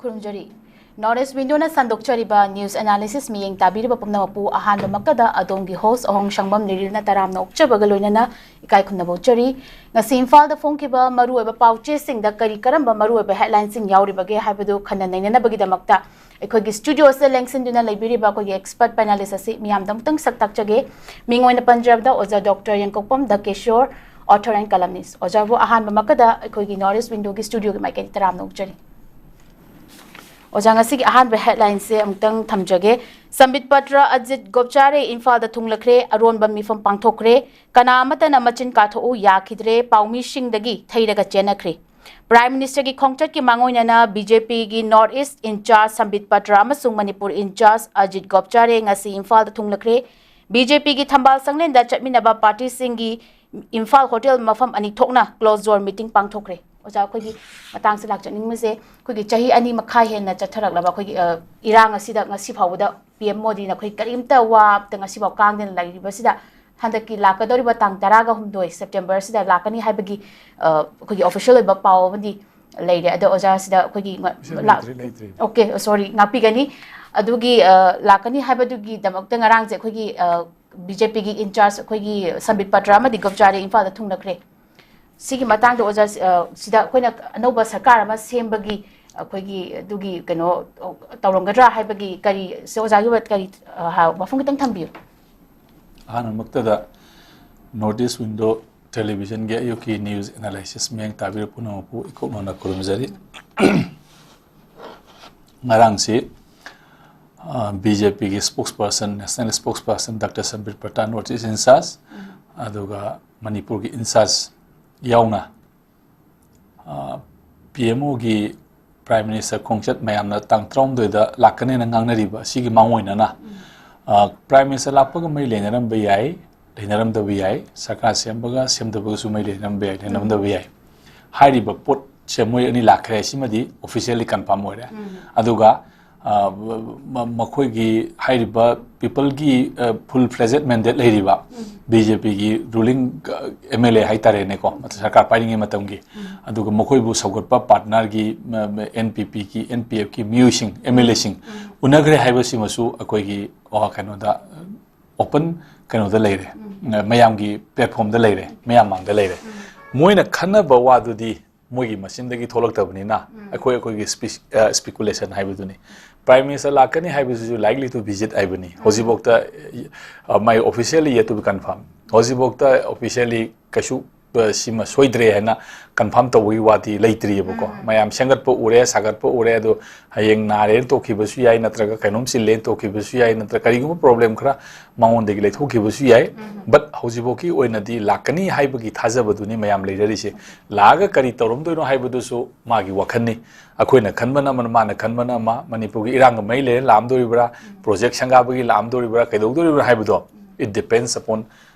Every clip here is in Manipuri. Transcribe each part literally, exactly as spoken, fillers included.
ꯈꯨꯔꯨꯝꯖꯔꯤ꯫ North East Window ꯅ ꯁꯟꯗꯣꯛꯆꯔꯤꯕ news analysis ꯃꯤꯠꯌꯦꯡ ꯇꯥꯕꯤꯔꯤꯕ ꯄꯨꯝꯅꯃꯛꯄꯨ ꯑꯍꯥꯟꯕꯃꯛꯇꯗ ꯑꯗꯣꯝꯒꯤ host ꯑꯍꯣꯡ ꯁꯪꯕꯝ ꯂꯤꯔꯤꯜꯅ ꯇꯔꯥꯝꯅ ꯑꯣꯛꯆꯕꯒ ꯂꯣꯏꯅꯅ ꯏꯀꯥꯏ ꯈꯨꯝꯅꯕ ꯎꯠꯆꯔꯤ꯫ ꯉꯁꯤ ꯏꯝꯐꯥꯜꯗ ꯐꯣꯡꯈꯤꯕ ꯃꯔꯨꯑꯣꯏꯕ ꯄꯥꯎꯆꯦꯁꯤꯡꯗ ꯀꯔꯤ ꯀꯔꯝꯕ ꯃꯔꯨꯑꯣꯏꯕ headline ꯁꯤꯡ ꯌꯥꯎꯔꯤꯕꯒꯦ ꯍꯥꯏꯕꯗꯨ ꯈꯟꯅ ꯅꯩꯅꯅꯕꯒꯤꯗꯃꯛꯇ ꯑꯩꯈꯣꯏꯒꯤ studio ꯁꯤꯗ ꯂꯦꯡꯁꯤꯟꯗꯨꯅ ꯂꯩꯕꯤꯔꯤꯕ ꯑꯩꯈꯣꯏꯒꯤ expert panelist ꯑꯁꯤ ꯃꯤꯌꯥꯝꯗ ꯑꯃꯨꯛꯇꯪ ꯁꯛ ꯇꯥꯛꯆꯒꯦ꯫ ꯃꯤꯡ ꯑꯣꯏꯅ ꯄꯟꯖꯔꯕꯗ ꯑꯣꯖꯥ ꯗꯣꯛꯇꯔ ꯌꯦꯡꯀꯣꯛꯄꯝ ꯗꯀꯦꯁꯣꯔ, author and columnist꯫ ꯑꯣꯖꯥꯕꯨ ꯑꯍꯥꯟꯕꯃꯛꯇꯗ ꯑꯩꯈꯣꯏꯒꯤ North East Window ꯒꯤ studio ꯒꯤ ꯃꯥꯏꯀꯩꯗ ꯇꯔꯥꯝꯅ ꯑꯣꯛꯆꯔꯤ꯫ ꯑꯣꯖꯥ, ꯉꯁꯤꯒꯤ ꯑꯍꯥꯟꯕ headline ꯁꯦ ꯑꯃꯨꯛꯇꯪ ꯊꯝꯖꯒꯦ꯫ ꯁꯝꯕꯤꯠ ꯄꯇ꯭ꯔ ꯑꯖꯤꯠ ꯒꯣꯞꯆꯥꯔꯦ ꯏꯝꯐꯥꯜꯗ ꯊꯨꯡꯂꯈ꯭ꯔꯦ, ꯑꯔꯣꯟꯕ ꯃꯤꯐꯝ ꯄꯥꯡꯊꯣꯛꯈ꯭ꯔꯦ, ꯀꯅꯥ ꯑꯃꯠꯇꯅ ꯃꯆꯤꯟ ꯀꯥꯊꯣꯛꯎ ꯌꯥꯈꯤꯗ꯭ꯔꯦ, ꯄꯥꯎꯃꯤꯁꯤꯡꯗꯒꯤ ꯊꯩꯔꯒ ꯆꯦꯟꯅꯈ꯭ꯔꯦ꯫ Prime Minister ꯒꯤ ꯈꯣꯡꯆꯠꯀꯤ ꯃꯥꯡꯑꯣꯏꯅꯅ B J P ꯒꯤ North East in charge ꯁꯝꯕꯤꯠ Patra ꯑꯃꯁꯨꯡ ꯃꯅꯤꯄꯨꯔ in charge ꯑꯖꯤꯠ ꯒꯣꯞꯆꯥꯔꯦ ꯉꯁꯤ ꯏꯝꯐꯥꯜꯗ ꯊꯨꯡꯂꯈ꯭ꯔꯦ꯫ B J P ꯒꯤ ꯊꯝꯕꯥꯜ ꯁꯪꯂꯦꯟꯗ ꯆꯠꯃꯤꯟꯅꯕ party ꯁꯤꯡꯒꯤ ꯏꯝꯐꯥꯜ hotel ꯃꯐꯝ ꯑꯅꯤ ꯊꯣꯛꯅ closed door meeting ꯄꯥꯡꯊꯣꯛꯈ꯭ꯔꯦ꯫ ꯑꯣꯖꯥ, ꯑꯩꯈꯣꯏꯒꯤ ꯃꯇꯥꯡꯁꯦ ꯂꯥꯛꯆꯅꯤꯡꯕꯁꯦ, ꯑꯩꯈꯣꯏꯒꯤ ꯆꯍꯤ ꯑꯅꯤ ꯃꯈꯥꯏ ꯍꯦꯟꯅ ꯆꯠꯊꯔꯛꯂꯕ ꯑꯩꯈꯣꯏꯒꯤ, ꯑ, ꯏꯔꯥꯡ ꯑꯁꯤꯗ ꯉꯁꯤ ꯐꯥꯎꯕꯗ P M ꯃꯣꯗꯤꯅ ꯑꯩꯈꯣꯏ ꯀꯔꯤꯝꯇ ꯋꯥ ꯑꯝꯇ ꯉꯁꯤ ꯐꯥꯎ ꯀꯥꯡꯗꯅ ꯂꯩꯔꯤꯕꯁꯤꯗ, ꯍꯟꯗꯛꯀꯤ ꯂꯥꯛꯀꯗꯧꯔꯤꯕ ꯇꯥꯡ ꯇꯔꯥꯒ ꯍꯨꯝꯗꯣꯏ September ꯁꯤꯗ ꯂꯥꯛꯀꯅꯤ ꯍꯥꯏꯕꯒꯤ, ꯑ, ꯑꯩꯈꯣꯏꯒꯤ official ꯑꯣꯏꯕ ꯄꯥꯎ ꯑꯃꯗꯤ ꯂꯩꯔꯦ꯫ ꯑꯗꯣ ꯑꯣꯖꯥ, ꯁꯤꯗ ꯑꯩꯈꯣꯏꯒꯤ ꯉ-, official ꯂꯥꯛ-, ꯂꯩꯇ꯭ꯔꯤ, ꯂꯩꯇ꯭ꯔꯤ꯫ Okay, sorry, ꯉꯥꯛꯄꯤꯒꯅꯤ꯫ ꯑꯗꯨꯒꯤ, ꯑ, ꯂꯥꯛꯀꯅꯤ ꯍꯥꯏꯕꯗꯨꯒꯤꯗꯃꯛꯇ ꯉꯔꯥꯡꯁꯦ ꯑꯩꯈꯣꯏꯒꯤ, ꯑ, B J P ꯒꯤ in charge ꯑꯩꯈꯣꯏꯒꯤ ꯁꯝꯕꯤꯠ ꯄꯇ꯭ꯔ ꯑꯃꯗꯤ ꯒꯣꯞꯆꯥꯔꯦ ꯏꯝꯐꯥꯜꯗ ꯊꯨꯡꯂꯈ꯭ꯔꯦ꯫ ꯁꯤꯒꯤ ꯃꯇꯥꯡꯗ ꯑꯣꯖꯥ, ꯑ, ꯁꯤꯗ ꯑꯩꯈꯣꯏꯅ ꯑꯅꯧꯕ ꯁꯔꯀꯥꯔ ꯑꯃ ꯁꯦꯝꯕꯒꯤ ꯑꯩꯈꯣꯏꯒꯤ ꯑꯗꯨꯒꯤ ꯀꯩꯅꯣ ꯇꯧꯔꯝꯒꯗ꯭ꯔꯥ ꯍꯥꯏꯕꯒꯤ ꯀꯔꯤ, ꯁꯤ ꯑꯣꯖꯥꯒꯤ ꯑꯣꯏꯕ ꯀꯔꯤ, ꯑ, ꯍꯥ-, ꯋꯥꯐꯝ ꯈꯤꯇꯪ ꯊꯝꯕꯤꯌꯨ꯫ ꯑꯍꯥꯟꯕꯃꯛꯇꯗ North East Window Television ꯒꯤ ꯑꯌꯨꯛꯀꯤ news analysis ꯃꯤꯠꯌꯦꯡ ꯇꯥꯕꯤꯔꯤꯕ ꯄꯨꯝꯅꯃꯛꯄꯨ ꯏꯀꯣꯛ ꯅꯧꯅ ꯈꯨꯔꯨꯝꯖꯔꯤ꯫ ꯉꯔꯥꯡꯁꯤ, ꯑ, B J P ꯒꯤ spokesperson, national spokesperson Doctor ꯁꯝꯕꯤꯠ Patra North East in charge, ꯎꯝ꯫ ꯑꯗꯨꯒ ꯃꯅꯤꯄꯨꯔꯒꯤ in charge ꯌꯥꯎꯅ, ꯑ, P M O ꯒꯤ Prime Minister ꯈꯣꯡꯆꯠ ꯃꯌꯥꯝꯅ ꯇꯥꯡ ꯇꯔꯥꯍꯨꯝꯗꯣꯏꯗ ꯂꯥꯛꯀꯅꯦꯅ ꯉꯥꯡꯅꯔꯤꯕ ꯑꯁꯤꯒꯤ ꯃꯥꯡꯑꯣꯏꯅꯅ, ꯎꯝ꯫ ꯑ, Prime Minister ꯂꯥꯛꯄꯒ ꯃꯔꯤ ꯂꯩꯅꯔꯝꯕ ꯌꯥꯏ, ꯂꯩꯅꯔꯝꯗꯕ ꯌꯥꯏ, ꯁꯔꯀꯥꯔ ꯁꯦꯝꯕꯒ ꯁꯦꯝꯗꯕꯒꯁꯨ ꯃꯔꯤ ꯂꯩꯅꯔꯝꯕ ꯌꯥꯏ, ꯎꯝ꯫ ꯂꯩꯅꯔꯝꯗꯕ ꯌꯥꯏ꯫ ꯍꯥꯏꯔꯤꯕ ꯄꯣꯠꯁꯦ ꯃꯣꯏ ꯑꯅꯤ ꯂꯥꯛꯈ꯭ꯔꯦ, ꯁꯤꯃꯗꯤ officially confirm ꯑꯣꯏꯔꯦ꯫ ꯎꯝ꯫ ꯑꯗꯨꯒ ꯑ, ꯃ-, ꯃꯈꯣꯏꯒꯤ ꯍꯥꯏꯔꯤꯕ ꯄꯤꯄꯜꯒꯤ, ꯑ, ꯐꯨꯜ ꯐ꯭ꯂꯦꯖꯦꯠ ꯃꯦꯟꯗꯦꯠ ꯂꯩꯔꯤꯕ ꯕꯤ ꯖꯦ ꯄꯤꯒꯤ ꯔꯨꯂꯤꯡ, ꯑ, ꯑꯦꯝ ꯑꯦꯜ ꯑꯦ ꯍꯥꯏꯇꯥꯔꯦꯅꯦꯀꯣ, ꯃꯇꯝ ꯁꯔꯀꯥꯔ ꯄꯥꯏꯔꯤꯉꯩ ꯃꯇꯝꯒꯤ, ꯑꯗꯨꯒ ꯃꯈꯣꯏꯕꯨ ꯁꯧꯒꯠꯄ ꯄꯥꯔꯠꯅꯔꯒꯤ, ꯃ-, ꯃ-, ꯑꯦꯟ ꯄꯤ ꯄꯤꯒꯤ, ꯑꯦꯟ ꯄꯤ ꯑꯦꯐꯀꯤ ꯃꯤꯑꯣꯏꯁꯤꯡ, ꯑꯦꯝ ꯑꯦꯜ ꯑꯦꯁꯤꯡ ꯎꯅꯈ꯭ꯔꯦ ꯍꯥꯏꯕꯁꯤꯃꯁꯨ ꯑꯩꯈꯣꯏꯒꯤ, ꯑ, ꯀꯩꯅꯣꯗ, ꯑꯣꯄꯟ ꯀꯩꯅꯣꯗ ꯂꯩꯔꯦ, ꯃꯌꯥꯝꯒꯤ ꯄ꯭ꯂꯦꯠꯐꯣꯝꯗ ꯂꯩꯔꯦ, ꯃꯌꯥꯝ ꯃꯥꯡꯗ ꯂꯩꯔꯦ꯫ ꯃꯣꯏꯅ ꯈꯟꯅꯕ ꯋꯥꯗꯨꯗꯤ ꯃꯣꯏꯒꯤ ꯃꯆꯤꯟꯗꯒꯤ ꯊꯣꯛꯂꯛꯇꯕꯅꯤꯅ ꯑꯩꯈꯣꯏ, ꯑꯩꯈꯣꯏꯒꯤ ꯁ꯭ꯄꯤ-, ꯑ, ꯁ꯭ꯄꯤꯀꯨꯂꯦꯁꯟ ꯍꯥꯏꯕꯗꯨꯅꯤ꯫ ꯄ꯭ꯔꯥꯏꯝ ꯃꯤꯅꯤꯁꯇꯔ ꯂꯥꯛꯀꯅꯤ ꯍꯥꯏꯕꯁꯤꯁꯨ likely to visit ꯍꯥꯏꯕꯅꯤ꯫ ꯍꯧꯖꯤꯛꯐꯥꯎꯗ, ꯑ, ꯃꯥꯏ officially yet to be confirm꯫ ꯍꯧꯖꯤꯛꯐꯥꯎꯗ officially ꯀꯩꯁꯨ, ꯑ, ꯁꯤꯃ ꯁꯣꯏꯗ꯭ꯔꯦ ꯍꯥꯏꯅ ꯀꯟꯐꯥꯔꯝ ꯇꯧꯕꯒꯤ ꯋꯥꯗꯤ ꯂꯩꯇ꯭ꯔꯤꯑꯕꯀꯣ꯫ ꯃꯌꯥꯝ ꯁꯦꯝꯒꯠꯄ ꯎꯔꯦ, ꯁꯥꯒꯠꯄ ꯎꯔꯦ, ꯑꯗꯣ ꯍꯌꯦꯡ ꯅꯥꯔꯦꯅ ꯇꯣꯛꯈꯤꯕꯁꯨ ꯌꯥꯏ, ꯅꯠꯇ꯭ꯔꯒ ꯀꯩꯅꯣꯝ ꯆꯤꯜꯂꯦꯅ ꯇꯣꯛꯈꯤꯕꯁꯨ ꯌꯥꯏ, ꯅꯠꯇ꯭ꯔꯒ ꯀꯔꯤꯒꯨꯝꯕ ꯄ꯭ꯔꯣꯕ꯭ꯂꯦꯝ ꯈꯔ ꯃꯉꯣꯟꯗꯒꯤ ꯂꯩꯊꯣꯛꯈꯤꯕꯁꯨ ꯌꯥꯏ꯫ But ꯍꯧꯖꯤꯛꯐꯥꯎꯒꯤ ꯑꯣꯏꯅꯗꯤ ꯂꯥꯛꯀꯅꯤ ꯍꯥꯏꯕꯒꯤ ꯊꯥꯖꯕꯗꯨꯅꯤ ꯃꯌꯥꯝ ꯂꯩꯅꯔꯤꯁꯦ꯫ ꯂꯥꯛꯑꯒ ꯀꯔꯤ ꯇꯧꯔꯝꯗꯣꯏꯅꯣ ꯍꯥꯏꯕꯗꯨꯁꯨ ꯃꯥꯒꯤ ꯋꯥꯈꯜꯅꯤ꯫ ꯑꯩꯈꯣꯏꯅ ꯈꯟꯕꯅ ꯑꯃ, ꯃꯥꯅ ꯈꯟꯕꯅ ꯑꯃ, ꯃꯅꯤꯄꯨꯔꯒꯤ ꯏꯔꯥꯡꯒ ꯃꯔꯤ ꯂꯩꯅꯅ ꯂꯥꯛꯑꯝꯗꯣꯔꯤꯕ꯭ꯔꯥ, ꯄ꯭ꯔꯣꯖꯦꯛ ꯁꯪꯒꯥꯕꯒꯤ ꯂꯥꯛꯑꯝꯗꯣꯔꯤꯕ꯭ꯔꯥ, ꯀꯩꯗꯧꯗꯣꯔꯤꯕ꯭ꯔꯥ ꯍꯥꯏꯕꯗꯣ, it depends upon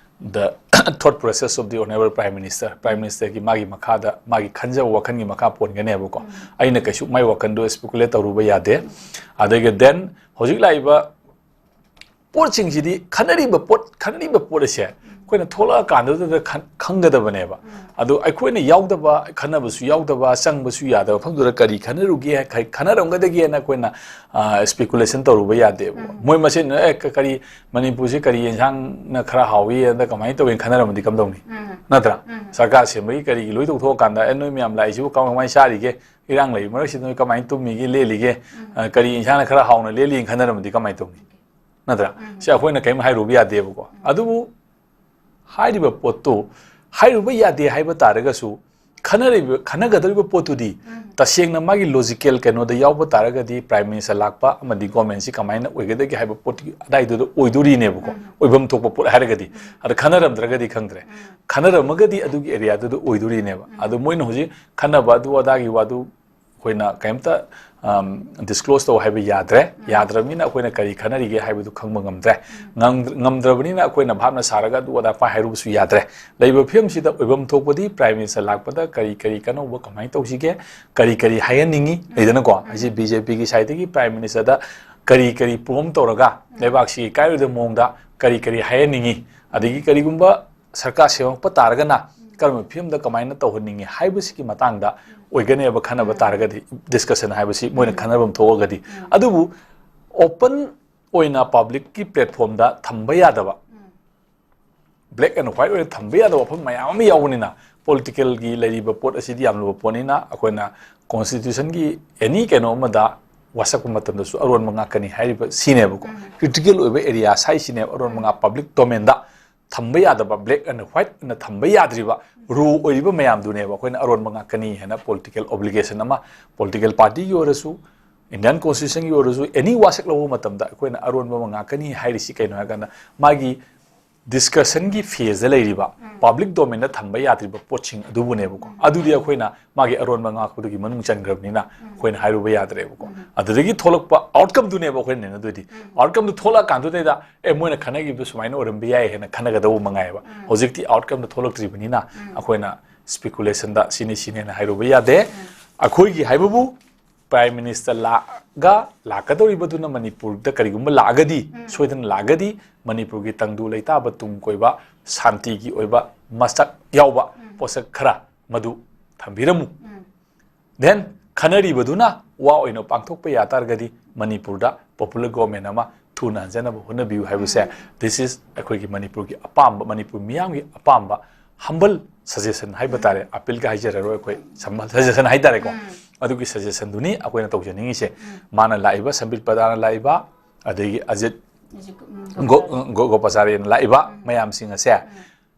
the thought process of the honourable Prime Minister꯫ Prime Ministerꯒꯤ ꯃꯥꯒꯤ ꯃꯈꯥꯗ, ꯃꯥꯒꯤ ꯈꯟꯖꯕ ꯋꯥꯈꯜꯒꯤ ꯃꯈꯥ ꯄꯣꯟꯒꯅꯦꯕꯀꯣ꯫ ꯑꯩꯅ ꯀꯩꯁꯨ ꯃꯥꯏ ꯋꯥꯈꯜꯗꯣ speculate ꯇꯧꯔꯨꯕ ꯌꯥꯗꯦ꯫ ꯑꯗꯒꯤ then ꯍꯧꯖꯤꯛ ꯂꯥꯛꯏꯕ ꯄꯣꯠꯁꯤꯡꯁꯤꯗꯤ ꯈꯟꯅꯔꯤꯕ ꯄꯣꯠ, ꯈꯟꯅꯔꯤꯕ ꯄꯣꯠ ꯑꯁꯦ ꯑꯩꯈꯣꯏꯅ ꯊꯣꯛꯂꯛꯑꯀꯥꯟꯗꯨꯗ ꯈꯟ-, ꯈꯪꯒꯗꯕꯅꯦꯕ꯫ ꯑꯗꯣ ꯑꯩꯈꯣꯏꯅ ꯌꯥꯎꯗꯕ, ꯈꯟꯅꯕꯁꯨ ꯌꯥꯎꯗꯕ, ꯆꯪꯕꯁꯨ ꯌꯥꯗꯕ ꯃꯐꯝꯗꯨꯗ ꯀꯔꯤ ꯈꯟꯅꯔꯨꯒꯦ, ꯀꯔꯤ ꯈꯟꯅꯔꯝꯒꯗꯒꯦꯅ ꯑꯩꯈꯣꯏꯅ, ꯑ, speculation ꯇꯧꯔꯨꯕ ꯌꯥꯗꯦꯕ꯫ ꯃꯣꯏ ꯃꯁꯦꯟ, "ꯑꯦ, ꯀ-, ꯀꯔꯤ, ꯃꯅꯤꯄꯨꯔꯁꯦ ꯀꯔꯤ ꯌꯦꯟꯁꯥꯡꯅ ꯈꯔ ꯍꯥꯎꯏ, ꯑꯗ ꯀꯃꯥꯏꯅ ꯇꯧꯏꯅ" ꯈꯟꯅꯔꯝꯃꯗꯤ ꯀꯝꯗꯧꯅꯤ? ꯅꯠꯇ꯭ꯔꯥ? ꯁꯔꯀꯥꯔ ꯁꯦꯝꯕꯒꯤ ꯀꯔꯤꯒꯤ ꯂꯣꯏ ꯇꯧꯊꯣꯛꯑꯀꯥꯟꯗ, "ꯑꯦ, ꯅꯣꯏ ꯃꯌꯥꯝ ꯂꯥꯛꯏꯁꯤꯕꯨ ꯀꯃꯥꯏ, ꯀꯃꯥꯏꯅ ꯆꯥꯔꯤꯒꯦ? ꯏꯔꯥꯡ ꯂꯩꯕ ꯃꯔꯛꯁꯤꯗ ꯅꯣꯏ ꯀꯃꯥꯏꯅ ꯇꯨꯝꯃꯤꯒꯦ, ꯂꯦꯜꯂꯤꯒꯦ? ꯑ, ꯀꯔꯤ ꯌꯦꯟꯁꯥꯡꯅ ꯈꯔ ꯍꯥꯎꯅ ꯂꯦꯜꯂꯤꯅ" ꯈꯟꯅꯔꯝꯃꯗꯤ ꯀꯃꯥꯏꯅ ꯇꯧꯅꯤ? ꯅꯠꯇ꯭ꯔꯥ? ꯁꯤ ꯑꯩꯈꯣꯏꯅ ꯀꯔꯤꯝ ꯍꯥꯏꯔꯨꯕ ꯌꯥꯗꯦꯕꯀꯣ꯫ ꯑꯗꯨꯕꯨ ꯍꯥꯏꯔꯤꯕ ꯄꯣꯠꯇꯨ ꯍꯥꯏꯔꯨꯕ ꯌꯥꯗꯦ ꯍꯥꯏꯕ ꯇꯥꯔꯒꯁꯨ, ꯈꯟꯅꯔꯤꯕ, ꯈꯟꯅꯒꯗꯧꯔꯤꯕ ꯄꯣꯠꯇꯨꯗꯤ ꯇꯁꯦꯡꯅ ꯃꯥꯒꯤ logical ꯀꯩꯅꯣꯗ ꯌꯥꯎꯕ ꯇꯥꯔꯒꯗꯤ, Prime Minister ꯂꯥꯛꯄ ꯑꯃꯗꯤ governmentꯁꯤ ꯀꯃꯥꯏꯅ ꯑꯣꯏꯒꯗꯒꯦ ꯍꯥꯏꯕ ꯄꯣꯠꯇꯨꯒꯤ ꯑꯗꯥꯏꯗꯨꯗ ꯑꯣꯏꯗꯣꯔꯤꯅꯦꯕꯀꯣ, ꯑꯣꯏꯐꯝ ꯊꯣꯛꯄ ꯄꯣꯠ ꯍꯥꯏꯔꯒꯗꯤ꯫ ꯑꯗ ꯈꯟꯅꯔꯝꯗ꯭ꯔꯒꯗꯤ ꯈꯪꯗ꯭ꯔꯦ꯫ ꯈꯟꯅꯔꯝꯃꯒꯗꯤ ꯑꯗꯨꯒꯤ areaꯗꯨꯗ ꯑꯣꯏꯗꯣꯔꯤꯅꯦꯕ꯫ ꯑꯗꯣ ꯃꯣꯏꯅ ꯍꯧꯖꯤꯛ ꯈꯟꯅꯕ ꯑꯗꯨ ꯑꯗꯥꯒꯤ ꯋꯥꯗꯨ ꯑꯩꯈꯣꯏꯅ ꯀꯩꯝꯇ ꯗꯤꯁꯀ꯭ꯂꯣꯁ ꯇꯧ ꯍꯥꯏꯕ ꯌꯥꯗ꯭ꯔꯦ꯫ ꯌꯥꯗ꯭ꯔꯕꯅꯤꯅ ꯑꯩꯈꯣꯏꯅ ꯀꯔꯤ ꯈꯟꯅꯔꯤꯒꯦ ꯍꯥꯏꯕꯗꯨ ꯈꯪꯕ ꯉꯝꯗ꯭ꯔꯦ꯫ ꯉꯝꯗ꯭ꯔꯕꯅꯤꯅ ꯑꯩꯈꯣꯏꯅ ꯚꯥꯞꯅ ꯁꯥꯔꯒ ꯑꯗꯨ ꯑꯗꯥ ꯄꯥꯏ ꯍꯥꯏꯔꯨꯕꯁꯨ ꯌꯥꯗ꯭ꯔꯦ꯫ ꯂꯩꯔꯤꯕ ꯐꯤꯕꯝꯁꯤꯗ ꯑꯣꯏꯐꯝ ꯊꯣꯛꯄꯗꯤ ꯄ꯭ꯔꯥꯏꯝ ꯃꯤꯅꯤꯁꯇꯔ ꯂꯥꯛꯄꯗ ꯀꯔꯤ ꯀꯔꯤ ꯑꯅꯧꯕ ꯀꯃꯥꯏꯅ ꯇꯧꯁꯤꯒꯦ, ꯀꯔꯤ ꯀꯔꯤ ꯍꯥꯏꯍꯟꯅꯤꯡꯉꯤ ꯂꯩꯗꯅꯀꯣ꯫ ꯑꯩꯁꯦ ꯕꯤ ꯖꯦ ꯄꯤꯒꯤ ꯁꯥꯏꯠꯇꯒꯤ ꯄ꯭ꯔꯥꯏꯝ ꯃꯤꯅꯤꯁꯇꯔꯗ ꯀꯔꯤ ꯀꯔꯤ ꯄ꯭ꯔꯣꯝ ꯇꯧꯔꯒ ꯂꯩꯕꯥꯛꯁꯤꯒꯤ ꯀꯥꯏꯔꯣꯏꯗꯕ ꯃꯑꯣꯡꯗ ꯀꯔꯤ ꯀꯔꯤ ꯍꯥꯏꯍꯟꯅꯤꯡꯉꯤ, ꯑꯗꯒꯤ ꯀꯔꯤꯒꯨꯝꯕ ꯁꯔꯀꯥꯔ ꯁꯦꯝꯃꯛꯄ ꯇꯥꯔꯒꯅ ꯀꯔꯝꯕ ꯐꯤꯕꯝꯗ ꯀꯃꯥꯏꯅ ꯇꯧꯍꯟꯅꯤꯡꯉꯤ ꯍꯥꯏꯕꯁꯤꯒꯤ ꯃꯇꯥꯡꯗ ꯑꯣꯏꯒꯅꯦꯕ ꯈꯟꯅꯕ ꯇꯥꯔꯒꯗꯤ, ꯗꯤꯁꯀꯁꯟ ꯍꯥꯏꯕꯁꯤ ꯃꯣꯏꯅ ꯈꯟꯅꯐꯝ ꯊꯣꯛꯑꯒꯗꯤ꯫ ꯑꯗꯨꯕꯨ ꯑꯣꯄꯟ ꯑꯣꯏꯅ ꯄꯕ꯭ꯂꯤꯛꯀꯤ ꯄ꯭ꯂꯦꯠꯐꯣꯝꯗ ꯊꯝꯕ ꯌꯥꯗꯕ, ꯕ꯭ꯂꯦꯛ ꯑꯦꯟ ꯋꯥꯏꯠ ꯑꯣꯏꯅ ꯊꯝꯕ ꯌꯥꯗꯕ ꯋꯥꯐꯝ ꯃꯌꯥꯝ ꯑꯃ ꯌꯥꯎꯕꯅꯤꯅ, ꯄꯣꯂꯤꯇꯤꯀꯦꯜꯒꯤ ꯂꯩꯔꯤꯕ ꯄꯣꯠ ꯑꯁꯤꯗꯤ ꯌꯥꯝ ꯂꯨꯕ ꯄꯣꯠꯅꯤꯅ ꯑꯩꯈꯣꯏꯅ ꯀꯣꯟꯁꯇꯤꯇ꯭ꯌꯨꯁꯟꯒꯤ ꯑꯦꯅꯤ ꯀꯩꯅꯣ ꯑꯃꯗ ꯋꯥꯁꯛꯄ ꯃꯇꯝꯗꯁꯨ ꯑꯔꯣꯟꯕ ꯉꯥꯛꯀꯅꯤ ꯍꯥꯏꯔꯤꯕ ꯁꯤꯅꯦꯕꯀꯣ꯫ ꯀ꯭ꯔꯤꯇꯤꯀꯦꯜ ꯑꯣꯏꯕ ꯑꯦꯔꯤꯌꯥ ꯁꯥꯏꯁꯤꯅꯦꯕ ꯑꯔꯣꯟꯕ ꯉꯥꯛ ꯄꯕ꯭ꯂꯤꯛ ꯗꯣꯃꯦꯟꯗ ꯊꯝꯕ ꯌꯥꯗꯕ, ꯕ꯭ꯂꯦꯛ ꯑꯦꯟ ꯋꯥꯏꯠ ꯑꯅ ꯊꯝꯕ ꯌꯥꯗ꯭ꯔꯤꯕ ꯔꯣ ꯑꯣꯏꯔꯤꯕ ꯃꯌꯥꯝꯗꯨꯅꯦꯕ ꯑꯩꯈꯣꯏꯅ ꯑꯔꯣꯟꯕ ꯉꯥꯛꯀꯅꯤ ꯍꯥꯏꯅ ꯄꯣꯂꯤꯇꯤꯀꯦꯜ ꯑꯣꯕ꯭ꯂꯤꯒꯦꯁꯟ ꯑꯃ, ꯄꯣꯂꯤꯇꯤꯀꯦꯜ ꯄꯥꯔꯇꯤꯒꯤ ꯑꯣꯏꯔꯁꯨ, ꯏꯟꯗꯤꯌꯥꯟ ꯀꯣꯟꯁꯇꯤꯇ꯭ꯌꯨꯁꯟꯒꯤ ꯑꯣꯏꯔꯁꯨ, ꯑꯦꯅꯤ ꯋꯥꯁꯛ ꯂꯧꯕ ꯃꯇꯝꯗ ꯑꯩꯈꯣꯏꯅ ꯑꯔꯣꯟꯕ ꯑꯃ ꯉꯥꯛꯀꯅꯤ ꯍꯥꯏꯔꯤꯁꯤ ꯀꯩꯅꯣ ꯍꯥꯏꯔꯀꯥꯟꯗ, ꯃꯥꯒꯤ ꯗꯤꯁꯀꯁꯟꯒꯤ ꯐꯦꯖꯇ ꯂꯩꯔꯤꯕ, ꯄꯕ꯭ꯂꯤꯛ ꯗꯣꯃꯦꯟꯗ ꯊꯝꯕ ꯌꯥꯗ꯭ꯔꯤꯕ ꯄꯣꯠꯁꯤꯡ ꯑꯗꯨꯕꯨꯅꯦꯕꯀꯣ꯫ ꯑꯗꯨꯗꯤ ꯑꯩꯈꯣꯏꯅ ꯃꯥꯒꯤ ꯑꯔꯣꯟꯕ ꯉꯥꯛꯄꯗꯨꯒꯤ ꯃꯅꯨꯡ ꯆꯟꯈ꯭ꯔꯕꯅꯤꯅ ꯑꯩꯈꯣꯏꯅ ꯍꯥꯏꯔꯨꯕ ꯌꯥꯗ꯭ꯔꯦꯕꯀꯣ꯫ ꯑꯗꯨꯗꯒꯤ ꯊꯣꯛꯂꯛꯄ ꯑꯥꯎꯠꯀꯝꯗꯨꯅꯦꯕ ꯑꯩꯈꯣꯏꯅ ꯅꯩꯅꯗꯣꯏꯗꯤ꯫ ꯑꯥꯎꯠꯀꯝꯗꯨ ꯊꯣꯛꯂꯛꯑꯀꯥꯟꯗꯨꯗꯩꯗ, "ꯑꯦ, ꯃꯣꯏꯅ ꯈꯟꯅꯈꯤꯕꯗꯨ ꯁꯨꯃꯥꯏꯅ ꯑꯣꯏꯔꯝꯕ ꯌꯥꯏ" ꯍꯥꯏꯅ ꯈꯟꯅꯒꯗꯧꯕ ꯃꯉꯥꯏꯌꯦꯕ꯫ ꯍꯧꯖꯤꯛꯇꯤ ꯑꯥꯎꯠꯀꯝꯗꯣ ꯊꯣꯛꯂꯛꯇ꯭ꯔꯤꯕꯅꯤꯅ ꯑꯩꯈꯣꯏꯅ ꯁ꯭ꯄꯤꯀꯨꯂꯦꯁꯟꯗ ꯁꯤꯅꯤ ꯁꯤꯅꯦꯅ ꯍꯥꯏꯔꯨꯕ ꯌꯥꯗꯦ꯫ ꯑꯩꯈꯣꯏꯒꯤ ꯍꯥꯏꯕꯕꯨ ꯄ꯭ꯔꯥꯏꯝ ꯃꯤꯅꯤꯁꯇꯔ ꯂꯥꯛꯑꯒ, ꯂꯥꯛꯀꯗꯧꯔꯤꯕꯗꯨꯅ ꯃꯅꯤꯄꯨꯔꯗ ꯀꯔꯤꯒꯨꯝꯕ ꯂꯥꯛꯑꯒꯗꯤ, ꯁꯣꯏꯗꯅ ꯂꯥꯛꯑꯒꯗꯤ, ꯃꯅꯤꯄꯨꯔꯒꯤ ꯇꯪꯗꯨ ꯂꯩꯇꯥꯕ ꯇꯨꯡ ꯀꯣꯏꯕ ꯁꯥꯟꯇꯤꯒꯤ ꯑꯣꯏꯕ ꯃꯁꯛ ꯌꯥꯎꯕ ꯄꯣꯠꯁꯛ ꯈꯔ ꯃꯗꯨ ꯊꯝꯕꯤꯔꯝꯃꯨ꯫ ꯗꯦꯟ ꯈꯟꯅꯔꯤꯕꯗꯨꯅ ꯋꯥ ꯑꯣꯏꯅ ꯄꯥꯡꯊꯣꯛꯄ ꯌꯥ ꯇꯥꯔꯒꯗꯤ ꯃꯅꯤꯄꯨꯔꯗ ꯄꯣꯄꯨꯂꯔ ꯒꯣꯚꯔꯟꯃꯦꯟ ꯑꯃ ꯊꯨꯅ ꯍꯟꯖꯅꯕ ꯍꯣꯠꯅꯕꯤꯌꯨ ꯍꯥꯏꯕꯁꯦ, ꯗꯤꯁ ꯏꯁ ꯑꯩꯈꯣꯏꯒꯤ ꯃꯅꯤꯄꯨꯔꯒꯤ ꯑꯄꯥꯝꯕ, ꯃꯅꯤꯄꯨꯔ ꯃꯤꯌꯥꯝꯒꯤ ꯑꯄꯥꯝꯕ ꯍꯝꯕꯜ ꯁꯖꯦꯁꯟ ꯍꯥꯏꯕ ꯇꯥꯔꯦ, ꯑꯄꯤꯜꯒ ꯍꯥꯏꯖꯔꯔꯣꯏ ꯑꯩꯈꯣꯏ, ꯁꯖꯦꯁꯟ ꯍꯥꯏ ꯇꯥꯔꯦꯀꯣ꯫ ꯑꯗꯨꯒꯤ ꯁꯖꯦꯁꯟꯗꯨꯅꯤ ꯑꯩꯈꯣꯏꯅ ꯇꯧꯖꯅꯤꯡꯉꯤꯁꯦ꯫ ꯃꯥꯅ ꯂꯥꯛꯏꯕ, ꯁꯝꯕꯤꯠ ꯄ꯭ꯔꯙꯥꯟꯅ ꯂꯥꯛꯏꯕ, ꯑꯗꯒꯤ ꯑꯖꯤꯠ ꯒꯣ-, ꯒꯣ-, ꯒꯣꯄꯥꯆꯥꯔꯤꯅ ꯂꯥꯛꯏꯕ ꯃꯌꯥꯝꯁꯤꯡ ꯑꯁꯦ,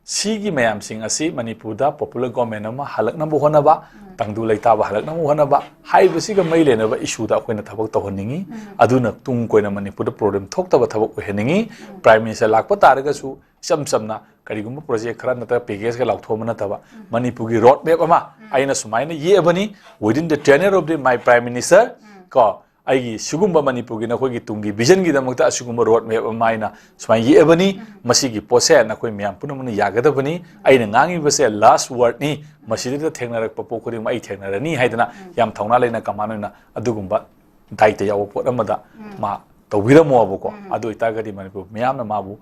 ꯁꯤꯒꯤ ꯃꯌꯥꯝꯁꯤꯡ ꯑꯁꯤ ꯃꯅꯤꯄꯨꯔꯗ ꯄꯣꯄꯨꯂꯔ ꯒꯣꯚꯔꯟꯃꯦꯟ ꯑꯃ ꯍꯜꯂꯛꯅꯕ ꯍꯣꯠꯅꯕ, ꯇꯪꯗꯨ ꯂꯩꯇꯥꯕ ꯍꯜꯂꯛꯅꯕ ꯍꯣꯠꯅꯕ ꯍꯥꯏꯕꯁꯤꯒ ꯃꯔꯤ ꯂꯩꯅꯕ ꯏꯁꯨꯗ ꯑꯩꯈꯣꯏꯅ ꯊꯕꯛ ꯇꯧꯍꯟꯅꯤꯡꯉꯤ꯫ ꯑꯗꯨꯅ ꯇꯨꯡ ꯀꯣꯏꯅ ꯃꯅꯤꯄꯨꯔꯗ ꯄ꯭ꯔꯣꯕ꯭ꯂꯦꯝ ꯊꯣꯛꯇꯕ ꯊꯕꯛ ꯑꯣꯏꯍꯟꯅꯤꯡꯉꯤ꯫ ꯄ꯭ꯔꯥꯏꯝ ꯃꯤꯅꯤꯁꯇꯔ ꯂꯥꯛꯄ ꯇꯥꯔꯒꯁꯨ ꯏꯆꯝ ꯆꯝꯅ ꯀꯔꯤꯒꯨꯝꯕ ꯄ꯭ꯔꯣꯖꯦꯛ ꯈꯔ ꯅꯠꯇ꯭ꯔꯒ ꯄꯦꯀꯦꯖꯀ ꯂꯥꯎꯊꯣꯛꯑꯝꯕ ꯅꯠꯇꯕ, ꯃꯅꯤꯄꯨꯔꯒꯤ ꯔꯣꯗ ꯃꯦꯞ ꯑꯃ ꯑꯩꯅ ꯁꯨꯃꯥꯏꯅ ꯌꯦꯛꯑꯕꯅꯤ, within the tenure of the my prime minister, ꯀꯣ, ꯑꯩꯒꯤ ꯁꯤꯒꯨꯝꯕ ꯃꯅꯤꯄꯨꯔꯒꯤ ꯅꯈꯣꯏꯒꯤ ꯇꯨꯡꯒꯤ vision ꯒꯤꯗꯃꯛꯇ ꯑꯁꯤꯒꯨꯝꯕ road map ꯑꯃ ꯑꯩꯅ ꯁꯨꯃꯥꯏꯅ ꯌꯦꯛꯑꯕꯅꯤ꯫ ꯃꯁꯤꯒꯤ ꯄꯣꯠꯁꯦ ꯅꯈꯣꯏ ꯃꯌꯥꯝ ꯄꯨꯝꯅꯃꯛꯅ ꯌꯥꯒꯗꯕꯅꯤ꯫ ꯑꯩꯅ ꯉꯥꯡꯉꯤꯕꯁꯦ last word ꯅꯤ꯫ ꯃꯁꯤꯗꯩꯗ ꯊꯦꯡꯅꯔꯛꯄ ꯄꯣꯠ ꯈꯨꯗꯤꯡꯃꯛ ꯑꯩ ꯊꯦꯡꯅꯔꯅꯤ ꯍꯥꯏꯗꯅ ꯌꯥꯝ ꯊꯧꯅꯥ ꯂꯩꯅ command ꯑꯣꯏꯅ ꯑꯗꯨꯒꯨꯝꯕ ꯗꯥꯏꯇ ꯌꯥꯎꯕ ꯄꯣꯠ ꯑꯃꯗ ꯃꯥ ꯇꯧꯕꯤꯔꯝꯃꯣꯕꯀꯣ꯫ ꯑꯗꯨ ꯑꯣꯏꯇꯥꯔꯒꯗꯤ ꯃꯅꯤꯄꯨꯔ ꯃꯤꯌꯥꯝꯅ ꯃꯥꯕꯨ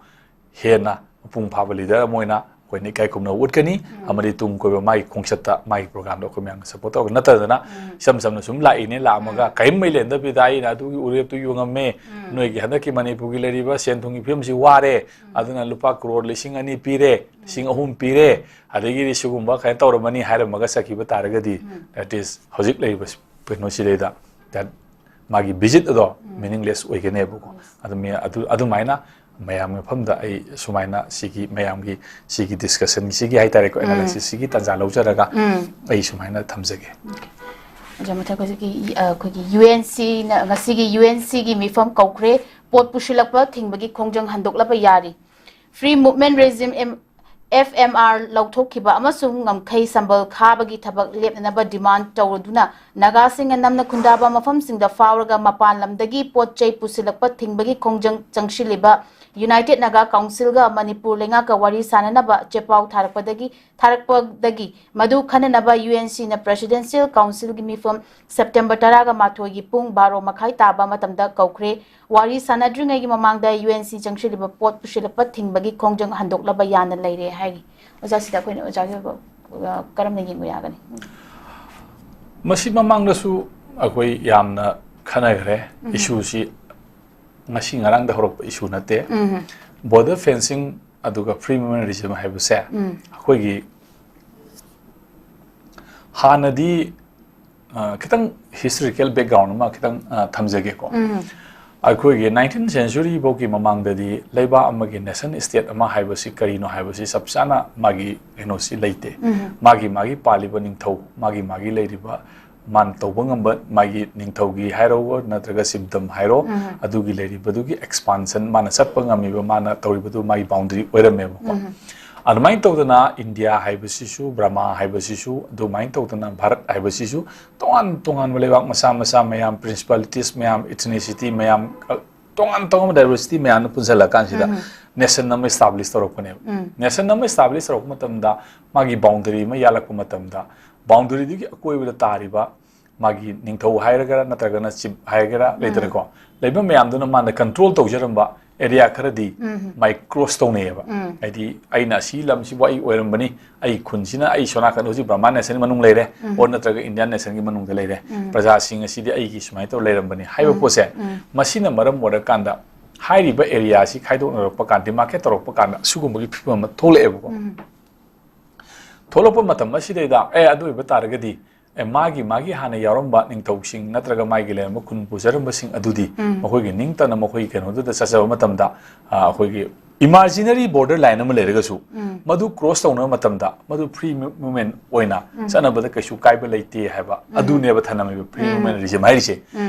ꯍꯦꯟꯅ ꯃꯄꯨꯡ ꯐꯥꯕ leader ꯑꯃ ꯑꯣꯏꯅ ꯑꯩꯈꯣꯏꯅ ꯏꯀꯥꯏ ꯈꯨꯝꯅꯕ ꯎꯠꯀꯅꯤ꯫ ꯑꯃꯗꯤ ꯇꯨꯡ ꯀꯣꯏꯕ ꯃꯥꯒꯤ ꯈꯣꯡꯆꯠꯇ, ꯃꯥꯒꯤ program ꯗ ꯑꯩꯈꯣꯏ ꯃꯌꯥꯝꯅ support ꯇꯧꯔꯒ, ꯅꯠꯇꯗꯅ ꯏꯆꯝ ꯆꯝꯅ ꯁꯨꯝ ꯂꯥꯛꯏꯅꯦ, ꯂꯥꯛꯑꯝꯃꯒ ꯀꯔꯤꯝ ꯂꯩ ꯂꯩꯔꯝꯗꯕꯤꯗ "ꯑꯩꯅ ꯑꯗꯨꯒꯤ ꯎꯔꯦꯞꯇꯨ ꯌꯣꯡꯉꯝꯃꯦ, ꯅꯣꯏꯒꯤ ꯍꯟꯗꯛꯀꯤ ꯃꯅꯤꯄꯨꯔꯒꯤ ꯂꯩꯔꯤꯕ ꯁꯦꯟ ꯊꯨꯝꯒꯤ ꯐꯤꯕꯝꯁꯤ ꯋꯥꯔꯦ, ꯑꯗꯨꯅ ꯂꯨꯄꯥ ꯀ꯭ꯔꯣꯔ ꯂꯤꯁꯤꯡ ꯑꯅꯤ ꯄꯤꯔꯦ, ꯂꯤꯁꯤꯡ ꯑꯍꯨꯝ ꯄꯤꯔꯦ, ꯑꯗꯒꯤꯗꯤ ꯁꯤꯒꯨꯝꯕ ꯀꯩꯅꯣ ꯇꯧꯔꯝꯃꯅꯤ" ꯍꯥꯏꯔꯝꯃꯒ ꯆꯠꯈꯤꯕ ꯇꯥꯔꯒꯗꯤ, that is ꯍꯧꯖꯤꯛ ꯂꯩꯔꯤꯕ ꯀꯩꯅꯣꯁꯤꯗꯩꯗ, that ꯃꯥꯒꯤ visit ꯑꯗꯣ meaningless ꯑꯣꯏꯒꯅꯦꯕꯀꯣ꯫ ꯑꯗꯨ ꯃꯤ-, ꯑꯗꯨ, ꯑꯗꯨꯃꯥꯏꯅ ꯃꯌꯥꯝꯒꯤ ꯃꯐꯝꯗ ꯑꯩ ꯁꯨꯃꯥꯏꯅ ꯁꯤꯒꯤ ꯃꯌꯥꯝꯒꯤ ꯁꯤꯒꯤ discussion ꯁꯤꯒꯤ ꯍꯥꯏꯇꯥꯔꯦꯀꯣ, analysis ꯁꯤꯒꯤ ꯇꯥꯟꯖꯥ ꯂꯧꯖꯔꯒ ꯑꯩ ꯁꯨꯃꯥꯏꯅ ꯊꯝꯖꯒꯦ꯫ ꯑꯣꯖꯥ, ꯃꯊꯪ ꯍꯧꯖꯤꯛꯀꯤ, ꯑ, ꯑꯩꯈꯣꯏꯒꯤ ꯌꯨ ꯑꯦꯟ ꯁꯤꯅ, ꯉꯁꯤꯒꯤ ꯌꯨ ꯑꯦꯟ ꯁꯤꯒꯤ ꯃꯤꯐꯝ ꯀꯧꯈ꯭ꯔꯦ꯫ ꯄꯣꯠ ꯄꯨꯁꯤꯜꯂꯛꯄ ꯊꯤꯡꯕꯒꯤ ꯈꯣꯡꯖꯪ ꯍꯟꯗꯣꯛꯂꯕ ꯌꯥꯔꯤ꯫ Free Movement Regime, M-, F M R ꯂꯧꯊꯣꯛꯈꯤꯕ ꯑꯃꯁꯨꯡ ꯉꯝꯈꯩ ꯁꯝꯕꯜ ꯈꯥꯕꯒꯤ ꯊꯕꯛ ꯂꯦꯞꯅꯅꯕ demand ꯇꯧꯔꯗꯨꯅ ꯅꯥꯒꯥꯁꯤꯡꯅ ꯅꯝꯅ ꯈꯨꯟꯗꯥꯕ ꯃꯐꯝꯁꯤꯡꯗ ꯐꯥꯎꯔꯒ ꯃꯄꯥꯟ ꯂꯝꯗꯒꯤ ꯄꯣꯠ ꯆꯩ ꯄꯨꯁꯤꯜꯂꯛꯄ ꯊꯤꯡꯕꯒꯤ ꯈꯣꯡꯖꯪ ꯆꯪꯁꯤꯜꯂꯤꯕ United Naga Council ꯒ ꯃꯅꯤꯄꯨꯔ ꯂꯩꯉꯥꯛꯀ ꯋꯥꯔꯤ ꯁꯥꯅꯅꯕ ꯆꯦꯄꯥꯎ ꯊꯥꯔꯛꯄꯗꯒꯤ, ꯊꯥꯔꯛꯄꯗꯒꯤ ꯃꯗꯨ ꯈꯟꯅꯅꯕ ꯌꯨ ꯑꯦꯟ ꯁꯤꯅ Presidential Council ꯒꯤ ꯃꯤꯐꯝ ꯁꯦꯞꯇꯦꯝꯕꯔ ꯇꯔꯥꯒ ꯃꯥꯊꯣꯏꯒꯤ ꯄꯨꯡ ꯕꯥꯔꯣ ꯃꯈꯥꯏ ꯇꯥꯕ ꯃꯇꯝꯗ ꯀꯧꯈ꯭ꯔꯦ꯫ ꯋꯥꯔꯤ ꯁꯥꯅꯗ꯭ꯔꯤꯉꯩꯒꯤ ꯃꯃꯥꯡꯗ ꯌꯨ ꯑꯦꯟ ꯁꯤ ꯆꯪꯁꯤꯜꯂꯤꯕ ꯄꯣꯠ ꯄꯨꯁꯤꯜꯂꯛꯄ ꯊꯤꯡꯕꯒꯤ ꯈꯣꯡꯖꯪ ꯍꯟꯗꯣꯛꯂꯕ ꯌꯥꯅ ꯂꯩꯔꯦ ꯍꯥꯏꯔꯤ꯫ ꯑꯣꯖꯥ, ꯁꯤꯗ ꯑꯩꯈꯣꯏꯅ ꯑꯣꯖꯥꯒꯤ ꯑꯣꯏꯕ, ꯑ, ꯀꯔꯝꯅ ꯌꯦꯡꯕ ꯌꯥꯒꯅꯤ? ꯃꯁꯤ ꯃꯃꯥꯡꯗꯁꯨ ꯑꯩꯈꯣꯏ ꯌꯥꯝꯅ ꯈꯟꯅꯈ꯭ꯔꯦ꯫ Issue ꯁꯤ ꯉꯁꯤ ꯉꯔꯥꯡꯗ ꯍꯧꯔꯛꯄ issue ꯅꯠꯇꯦ꯫ Border fencing ꯑꯗꯨꯒ Free Movement Regime ꯍꯥꯏꯕꯁꯦ ꯑꯩꯈꯣꯏꯒꯤ ꯍꯥꯟꯅꯗꯤ, ꯑ, ꯈꯤꯇꯪ historical background ꯑꯃ ꯈꯤꯇꯪ, ꯑ, ꯊꯝꯖꯒꯦꯀꯣ꯫ ꯑꯩꯈꯣꯏꯒꯤ nineteenth century ꯐꯥꯎꯒꯤ ꯃꯃꯥꯡꯗꯗꯤ ꯂꯩꯕꯥꯛ ꯑꯃꯒꯤ nation state ꯑꯃ ꯍꯥꯏꯕꯁꯤ ꯀꯔꯤꯅꯣ ꯍꯥꯏꯕꯁꯤ ꯆꯞ ꯆꯥꯅ ꯃꯥꯒꯤ ꯀꯩꯅꯣꯁꯤ ꯂꯩꯇꯦ꯫ ꯃꯥꯒꯤ ꯃꯥꯒꯤ ꯄꯥꯜꯂꯤꯕ ꯅꯤꯡꯊꯧ, ꯃꯥꯒꯤ ꯃꯥꯒꯤ ꯂꯩꯔꯤꯕ ꯃꯥꯅ ꯇꯧꯕ ꯉꯝꯕ, ꯃꯥꯒꯤ ꯅꯤꯡꯊꯧꯒꯤ ꯍꯥꯏꯔꯣ ꯅꯠꯇ꯭ꯔꯒ chiefdom ꯍꯥꯏꯔꯣ, ꯑꯗꯨꯒꯤ ꯂꯩꯔꯤꯕꯗꯨꯒꯤ expansion, ꯃꯥꯅ ꯆꯠꯄ ꯉꯝꯃꯤꯕ, ꯃꯥꯅ ꯇꯧꯔꯤꯕꯗꯨ ꯃꯥꯒꯤ boundary ꯑꯣꯏꯔꯝꯃꯦꯕꯀꯣ꯫ ꯑꯗꯨꯃꯥꯏꯅ ꯇꯧꯗꯅ ꯏꯟꯗꯤꯌꯥ ꯍꯥꯏꯕꯁꯤꯁꯨ, ꯕ꯭ꯔꯃꯥ ꯍꯥꯏꯕꯁꯤꯁꯨ, ꯑꯗꯨꯃꯥꯏꯅ ꯇꯧꯗꯅ ꯚꯥꯔꯠ ꯍꯥꯏꯕꯁꯤꯁꯨ ꯇꯣꯉꯥꯟ ꯇꯣꯉꯥꯟꯕ ꯂꯩꯕꯥꯛ ꯃꯆꯥ ꯃꯆꯥ ꯃꯌꯥꯝ, principalities ꯃꯌꯥꯝ, ethnicity ꯃꯌꯥꯝ, ꯇꯣꯉꯥꯟ ꯇꯣꯉꯥꯟꯕ diversity ꯃꯌꯥꯝꯅ ꯄꯨꯟꯁꯤꯜꯂꯀꯥꯟꯁꯤꯗ nation ꯑꯃ establish ꯇꯧꯔꯛꯄꯅꯦꯕ꯫ Nation ꯑꯃ establish ꯇꯧꯔꯛꯄ ꯃꯇꯝꯗ ꯃꯥꯒꯤ boundary ꯑꯃ ꯌꯥꯜꯂꯛꯄ ꯃꯇꯝꯗ boundaryꯗꯨꯒꯤ ꯑꯀꯣꯏꯕꯗ ꯇꯥꯔꯤꯕ ꯃꯥꯒꯤ ꯅꯤꯡꯊꯧ ꯍꯥꯏꯔꯒꯔꯥ ꯅꯠꯇ꯭ꯔꯒꯅ chief ꯍꯥꯏꯔꯒꯔꯥ ꯂꯩꯗꯅꯀꯣ, ꯂꯩꯕ ꯃꯌꯥꯝꯗꯨꯅ ꯃꯥꯅ control ꯇꯧꯖꯔꯝꯕ area ꯈꯔꯗꯤ ꯃꯥꯏ cross ꯇꯧꯅꯩꯌꯦꯕ꯫ ꯍꯥꯏꯗꯤ ꯑꯩꯅ ꯑꯁꯤ ꯂꯝꯁꯤꯕꯨ ꯑꯩ ꯑꯣꯏꯔꯝꯕꯅꯤ, ꯑꯩ ꯈꯨꯟꯁꯤꯅ ꯑꯩ ꯁꯣꯅꯥꯀꯟꯗ ꯍꯧꯖꯤꯛ ꯕ꯭ꯔꯍꯃꯥꯟ nationꯒꯤ ꯃꯅꯨꯡ ꯂꯩꯔꯦ, or ꯅꯠꯇ꯭ꯔꯒ Indian nationꯒꯤ ꯃꯅꯨꯡꯗ ꯂꯩꯔꯦ, ꯄ꯭ꯔꯖꯥꯁꯤꯡ ꯑꯁꯤꯗꯤ ꯑꯩꯒꯤ ꯁꯨꯃꯥꯏꯅ ꯇꯧꯔ ꯂꯩꯔꯝꯕꯅꯤ ꯍꯥꯏꯕ ꯄꯣꯠꯁꯦ, ꯃꯁꯤꯅ ꯃꯔꯝ ꯑꯣꯏꯔꯀꯥꯟꯗ ꯍꯥꯏꯔꯤꯕ area ꯑꯁꯤ ꯈꯥꯏꯗꯣꯛꯅꯔꯛꯄ ꯀꯥꯟꯗ, demarcate ꯇꯧꯔꯛꯄ ꯀꯥꯟꯗ ꯑꯁꯤꯒꯨꯝꯕꯒꯤ ꯐꯤꯕꯝ ꯑꯃ ꯊꯣꯛꯂꯛꯑꯦꯕꯀꯣ꯫ ꯊꯣꯛꯂꯛꯄ ꯃꯇꯝ ꯑꯁꯤꯗꯩꯗ ꯑꯦ ꯑꯗꯨ ꯑꯣꯏꯕ ꯇꯥꯔꯒꯗꯤ ꯑꯦ ꯃꯥꯒꯤ ꯃꯥꯒꯤ ꯍꯥꯟꯅ ꯌꯥꯎꯔꯝꯕ ꯅꯤꯡꯊꯧꯁꯤꯡ ꯅꯠꯇ꯭ꯔꯒ ꯃꯥꯒꯤ ꯂꯩꯔꯝꯕ ꯈꯨꯟ ꯄꯨꯖꯔꯝꯕꯁꯤꯡ ꯑꯗꯨꯗꯤ ꯃꯈꯣꯏꯒꯤ ꯅꯤꯡꯇꯝꯅ ꯃꯈꯣꯏꯒꯤ ꯀꯩꯅꯣꯗꯨꯗ ꯆꯠꯆꯕ ꯃꯇꯝꯗ ꯑ, ꯑꯩꯈꯣꯏꯒꯤ imaginary border line ꯑꯃ ꯂꯩꯔꯒꯁꯨ ꯃꯗꯨ cross ꯇꯧꯅꯕ ꯃꯇꯝꯗ ꯃꯗꯨ free movement ꯑꯣꯏꯅ ꯆꯠꯅꯕꯗ ꯀꯩꯁꯨ ꯀꯥꯏꯕ ꯂꯩꯇꯦ ꯍꯥꯏꯕ ꯑꯗꯨꯅꯦꯕ ꯊꯅꯝꯃꯤꯕ free movement regime ꯍꯥꯏꯔꯤꯁꯦ꯫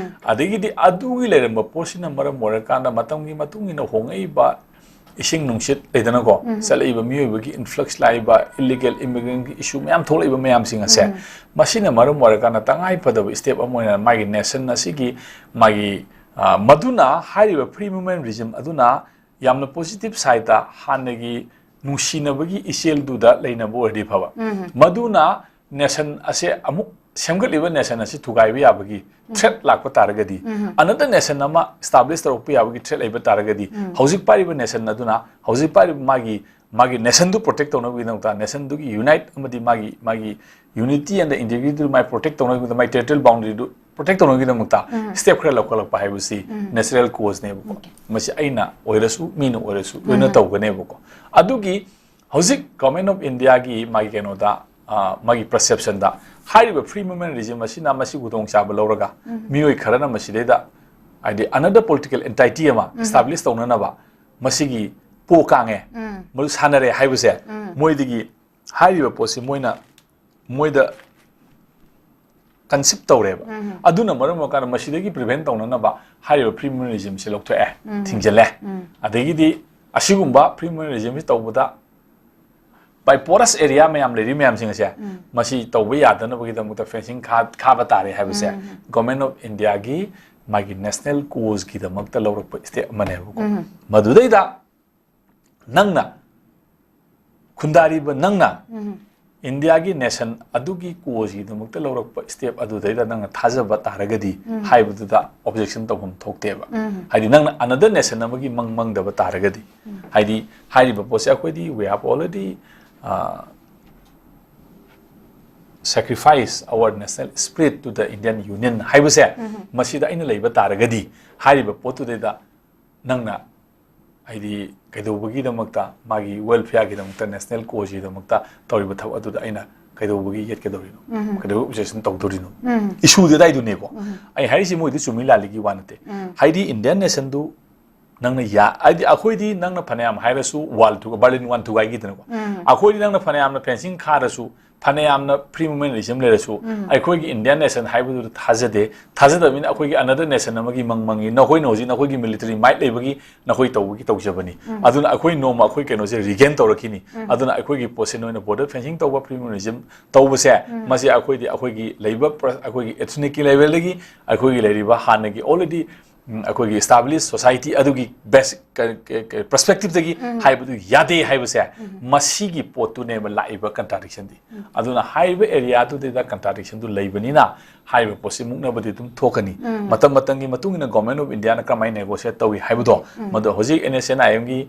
ꯑꯗꯒꯤꯗꯤ ꯑꯗꯨꯒꯤ ꯂꯩꯔꯝꯕ ꯄꯣꯠꯁꯤꯅ ꯃꯔꯝ ꯑꯣꯏꯔꯀꯥꯟꯗ ꯃꯇꯝꯒꯤ ꯃꯇꯨꯡ ꯏꯟꯅ ꯍꯣꯡꯉꯛꯏꯕ ꯏꯁꯤꯡ ꯅꯨꯡꯁꯤꯠ ꯂꯩꯗꯅꯀꯣ, ꯆꯠꯂꯛꯏꯕ ꯃꯤꯑꯣꯏꯕꯒꯤ influx ꯂꯥꯛꯏꯕ illegal immigrantꯒꯤ issue ꯃꯌꯥꯝ ꯊꯣꯛꯂꯛꯏꯕ ꯃꯌꯥꯝꯁꯤꯡ ꯑꯁꯦ, ꯃꯁꯤꯅ ꯃꯔꯝ ꯑꯣꯏꯔꯀꯥꯟꯗ ꯇꯉꯥꯏ ꯐꯗꯕ step ꯑꯃ ꯑꯣꯏꯅ ꯃꯥꯒꯤ nation ꯑꯁꯤꯒꯤ ꯃꯥꯒꯤ ꯑ, ꯃꯗꯨꯅ ꯍꯥꯏꯔꯤꯕ free movement regime ꯑꯗꯨꯅ ꯌꯥꯝꯅ positive sideꯇ ꯍꯥꯟꯅꯒꯤ ꯅꯨꯡꯁꯤꯅꯕꯒꯤ ꯏꯆꯦꯜꯗꯨꯗ ꯂꯩꯅꯕ ꯑꯣꯏꯔꯗꯤ ꯐꯕ꯫ ꯃꯗꯨꯅ nation ꯑꯁꯦ ꯑꯃꯨꯛ ꯁꯦꯝꯒꯠꯂꯤꯕ nation ꯑꯁꯤ ꯊꯨꯒꯥꯏꯕ ꯌꯥꯕꯒꯤ threat ꯂꯥꯛꯄ ꯇꯥꯔꯒꯗꯤ, another nation ꯑꯃ establish ꯇꯧꯔꯛꯄ ꯌꯥꯕꯒꯤ threat ꯂꯩꯕ ꯇꯥꯔꯒꯗꯤ, ꯍꯧꯖꯤꯛ ꯄꯥꯏꯔꯤꯕ nation ꯑꯗꯨꯅ ꯍꯧꯖꯤꯛ ꯄꯥꯏꯔꯤꯕ ꯃꯥꯒꯤ, ꯃꯥꯒꯤ nationꯗꯨ protect ꯇꯧꯅꯕꯒꯤꯗꯃꯛꯇ, nationꯗꯨꯒꯤ unite ꯑꯃꯗꯤ ꯃꯥꯒꯤ, ꯃꯥꯒꯤ unity and integrityꯗꯨ ꯃꯥꯏ protect ꯇꯧꯅꯕꯒꯤꯗꯃꯛꯇ, ꯃꯥꯏ territorial boundaryꯗꯨ protect ꯇꯧꯅꯕꯒꯤꯗꯃꯛꯇ step ꯈꯔ ꯂꯧꯈꯠꯂꯛꯄ ꯍꯥꯏꯕꯁꯤ natural causeꯅꯦꯕꯀꯣ꯫ ꯃꯁꯤ ꯑꯩꯅ ꯑꯣꯏꯔꯁꯨ, ꯃꯤꯅ ꯑꯣꯏꯔꯁꯨ, ꯂꯣꯏꯅ ꯇꯧꯒꯅꯦꯕꯀꯣ꯫ ꯑꯗꯨꯒꯤ ꯍꯧꯖꯤꯛ Government of Indiaꯒꯤ ꯃꯥꯒꯤ ꯀꯩꯅꯣꯗ, ꯑ, ꯃꯥꯒꯤ perceptionꯗ ꯍꯥꯏꯔꯤꯕ free movement regime ꯑꯁꯤꯅ ꯃꯁꯤ ꯈꯨꯗꯣꯡꯆꯥꯕ ꯂꯧꯔꯒ ꯃꯤꯑꯣꯏ ꯈꯔꯅ ꯃꯁꯤꯗꯩꯗ ꯍꯥꯏꯗꯤ another political entity ꯑꯃ establish ꯇꯧꯅꯅꯕ ꯃꯁꯤꯒꯤ ꯄꯣ ꯀꯥꯡꯉꯦ, ꯃꯗꯨ ꯁꯥꯟꯅꯔꯦ ꯍꯥꯏꯕꯁꯦ ꯃꯣꯏꯗꯒꯤ ꯍꯥꯏꯔꯤꯕ ꯄꯣꯠꯁꯤ ꯃꯣꯏꯅ, ꯃꯣꯏꯗ conceive ꯇꯧꯔꯦꯕ꯫ ꯑꯗꯨꯅ ꯃꯔꯝ ꯑꯣꯏꯔꯀꯥꯟꯗ ꯃꯁꯤꯗꯒꯤ prevent ꯇꯧꯅꯅꯕ ꯍꯥꯏꯔꯤꯕ free movement regimeꯁꯦ ꯂꯧꯊꯣꯛꯑꯦ, ꯊꯤꯡꯖꯤꯜꯂꯦ꯫ ꯑꯗꯒꯤꯗꯤ ꯑꯁꯤꯒꯨꯝꯕ free movement regimeꯁꯤ ꯇꯧꯕꯗ by porous area ꯃꯌꯥꯝ ꯂꯩꯔꯤ ꯃꯌꯥꯝꯁꯤꯡ ꯑꯁꯦ ꯎꯝ꯫ ꯃꯁꯤ ꯇꯧꯕ ꯌꯥꯗꯅꯕꯒꯤꯗꯃꯛꯇ fencing ꯈꯥ-, ꯈꯥꯕ ꯇꯥꯔꯦ ꯍꯥꯏꯕꯁꯦ ꯎꯝ꯫ Government of India ꯒꯤ ꯃꯥꯒꯤ national cause ꯒꯤꯗꯃꯛꯇ ꯂꯧꯔꯛꯄ step ꯑꯃꯅꯦꯕꯀꯣ꯫ ꯎꯝ꯫ ꯃꯗꯨꯗꯩꯗ ꯅꯪꯅ, ꯈꯨꯟꯗꯥꯔꯤꯕ ꯅꯪꯅ ꯎꯝ꯫ India ꯒꯤ nation ꯑꯗꯨꯒꯤ cause ꯒꯤꯗꯃꯛꯇ ꯂꯧꯔꯛꯄ step ꯑꯗꯨꯗꯩꯗ ꯅꯪꯅ ꯊꯥꯖꯕ ꯇꯥꯔꯒꯗꯤ ꯎꯝ꯫ ꯍꯥꯏꯕꯗꯨꯗ objection ꯇꯧꯐꯝ ꯊꯣꯛꯇꯦꯕ꯫ ꯎꯝ꯫ ꯍꯥꯏꯗꯤ ꯅꯪꯅ another nation ꯑꯃꯒꯤ ꯃꯪ ꯃꯪꯗꯕ ꯇꯥꯔꯒꯗꯤ꯫ ꯎꯝ꯫ ꯍꯥꯏꯗꯤ ꯍꯥꯏꯔꯤꯕ ꯄꯣꯠꯁꯦ ꯑꯩꯈꯣꯏꯗꯤ we have already, uh, sacrifice our national spirit to the Indian Union ꯍꯥꯏꯕꯁꯦ ꯎꯝ꯫ ꯃꯁꯤꯗ ꯑꯩꯅ ꯂꯩꯕ ꯇꯥꯔꯒꯗꯤ ꯍꯥꯏꯔꯤꯕ ꯄꯣꯠꯇꯨꯗꯩꯗ ꯅꯪꯅ ꯍꯥꯏꯗꯤ ꯀꯩꯗꯧꯕꯒꯤꯗꯃꯛꯇ ꯃꯥꯒꯤ welfare ꯒꯤꯗꯃꯛꯇ national cause ꯒꯤꯗꯃꯛꯇ ꯇꯧꯔꯤꯕ ꯊꯕꯛ ꯑꯗꯨꯗ ꯑꯩꯅ ꯀꯩꯗꯧꯕꯒꯤ ꯌꯦꯠꯀꯗꯧꯔꯤꯅꯣ? ꯎꯝ꯫ ꯀꯩꯗꯧꯕꯒꯤ objection ꯇꯧꯗꯣꯔꯤꯅꯣ? ꯎꯝ꯫ Issue ꯗꯤ ꯑꯗꯥꯏꯗꯨꯅꯦꯀꯣ꯫ ꯎꯝ꯫ ꯑꯩ ꯍꯥꯏꯔꯤꯁꯤ ꯃꯣꯏꯗꯤ ꯆꯨꯝꯃꯤ ꯂꯥꯜꯂꯤꯒꯤ ꯋꯥ ꯅꯠꯇꯦ꯫ ꯎꯝ꯫ ꯍꯥꯏꯗꯤ Indian nation ꯗꯨ ꯅꯪꯅ ꯌꯥ-, ꯍꯥꯏꯗꯤ ꯑꯩꯈꯣꯏꯗꯤ ꯅꯪꯅ ꯐꯅꯌꯥꯝ ꯍꯥꯏꯔꯁꯨ wall ꯊꯨꯒ-, Berlin wall ꯊꯨꯒꯥꯏꯈꯤꯗꯅꯀꯣ꯫ ꯎꯝ꯫ ꯑꯩꯈꯣꯏꯗꯤ ꯅꯪꯅ ꯐꯅꯌꯥꯝꯅ fencing ꯈꯥꯔꯁꯨ, ꯐꯅꯌꯥꯝꯅ free movement regime ꯂꯩꯔꯁꯨ, ꯎꯝ꯫ ꯑꯩꯈꯣꯏꯒꯤ Indian nation ꯍꯥꯏꯕꯗꯨꯗ ꯊꯥꯖꯗꯦ꯫ ꯊꯥꯖꯗꯕꯅꯤꯅ ꯑꯩꯈꯣꯏꯒꯤ another nation ꯑꯃꯒꯤ ꯃꯪ ꯃꯪꯉꯤ꯫ ꯅꯈꯣꯏꯅ ꯍꯧꯖꯤꯛ ꯅꯈꯣꯏꯒꯤ military might ꯂꯩꯕꯒꯤ ꯅꯈꯣꯏ ꯇꯧꯕꯒꯤ ꯇꯧꯖꯕꯅꯤ꯫ ꯎꯝ꯫ ꯑꯗꯨꯅ ꯑꯩꯈꯣꯏ ꯅꯣꯡꯃ ꯑꯩꯈꯣꯏ ꯀꯩꯅꯣꯁꯦ regain ꯇꯧꯔꯛꯈꯤꯅꯤ꯫ ꯎꯝ꯫ ꯑꯗꯨꯅ ꯑꯩꯈꯣꯏꯒꯤ ꯄꯣꯠꯁꯦ ꯅꯣꯏꯅ border fencing ꯇꯧꯕ, free movement regime ꯇꯧꯕꯁꯦ, ꯎꯝ꯫ ꯃꯁꯤ ꯑꯩꯈꯣꯏꯗꯤ ꯑꯩꯈꯣꯏꯒꯤ ꯂꯩꯕ ꯄ꯭ꯔ-, ꯑꯩꯈꯣꯏꯒꯤ ethnic ꯀꯤ level ꯗꯒꯤ ꯑꯩꯈꯣꯏꯒꯤ ꯂꯩꯔꯤꯕ ꯍꯥꯟꯅꯒꯤ already ꯎꯝ, ꯑꯩꯈꯣꯏꯒꯤ established society ꯑꯗꯨꯒꯤ best ꯀ-, ꯀ-, ꯀ-, perspective ꯇꯒꯤ ꯎꯝ꯫ ꯍꯥꯏꯕꯗꯨ ꯌꯥꯗꯦ ꯍꯥꯏꯕꯁꯦ, ꯎꯝ꯫ ꯃꯁꯤꯒꯤ ꯄꯣꯠꯇꯨꯅꯦꯕ ꯂꯥꯛꯏꯕ contradiction ꯗꯤ꯫ ꯎꯝ꯫ ꯑꯗꯨꯅ ꯍꯥꯏꯔꯤꯕ area ꯗꯨꯗꯩꯗ contradiction ꯗꯨ ꯂꯩꯕꯅꯤꯅ ꯍꯥꯏꯔꯤꯕ ꯄꯣꯠꯁꯤ ꯃꯨꯛꯅꯕꯗꯤ ꯑꯗꯨꯝ ꯊꯣꯛꯀꯅꯤ꯫ ꯎꯝ꯫ ꯃꯇꯝ ꯃꯇꯝꯒꯤ ꯃꯇꯨꯡ ꯏꯟꯅ Government of India ꯅ ꯀꯔꯝꯍꯥꯏꯅ negotiate ꯇꯧꯏ ꯍꯥꯏꯕꯗꯣ, ꯎꯝ꯫ ꯃꯗꯨ ꯍꯧꯖꯤꯛ N S C N I M ꯒꯤ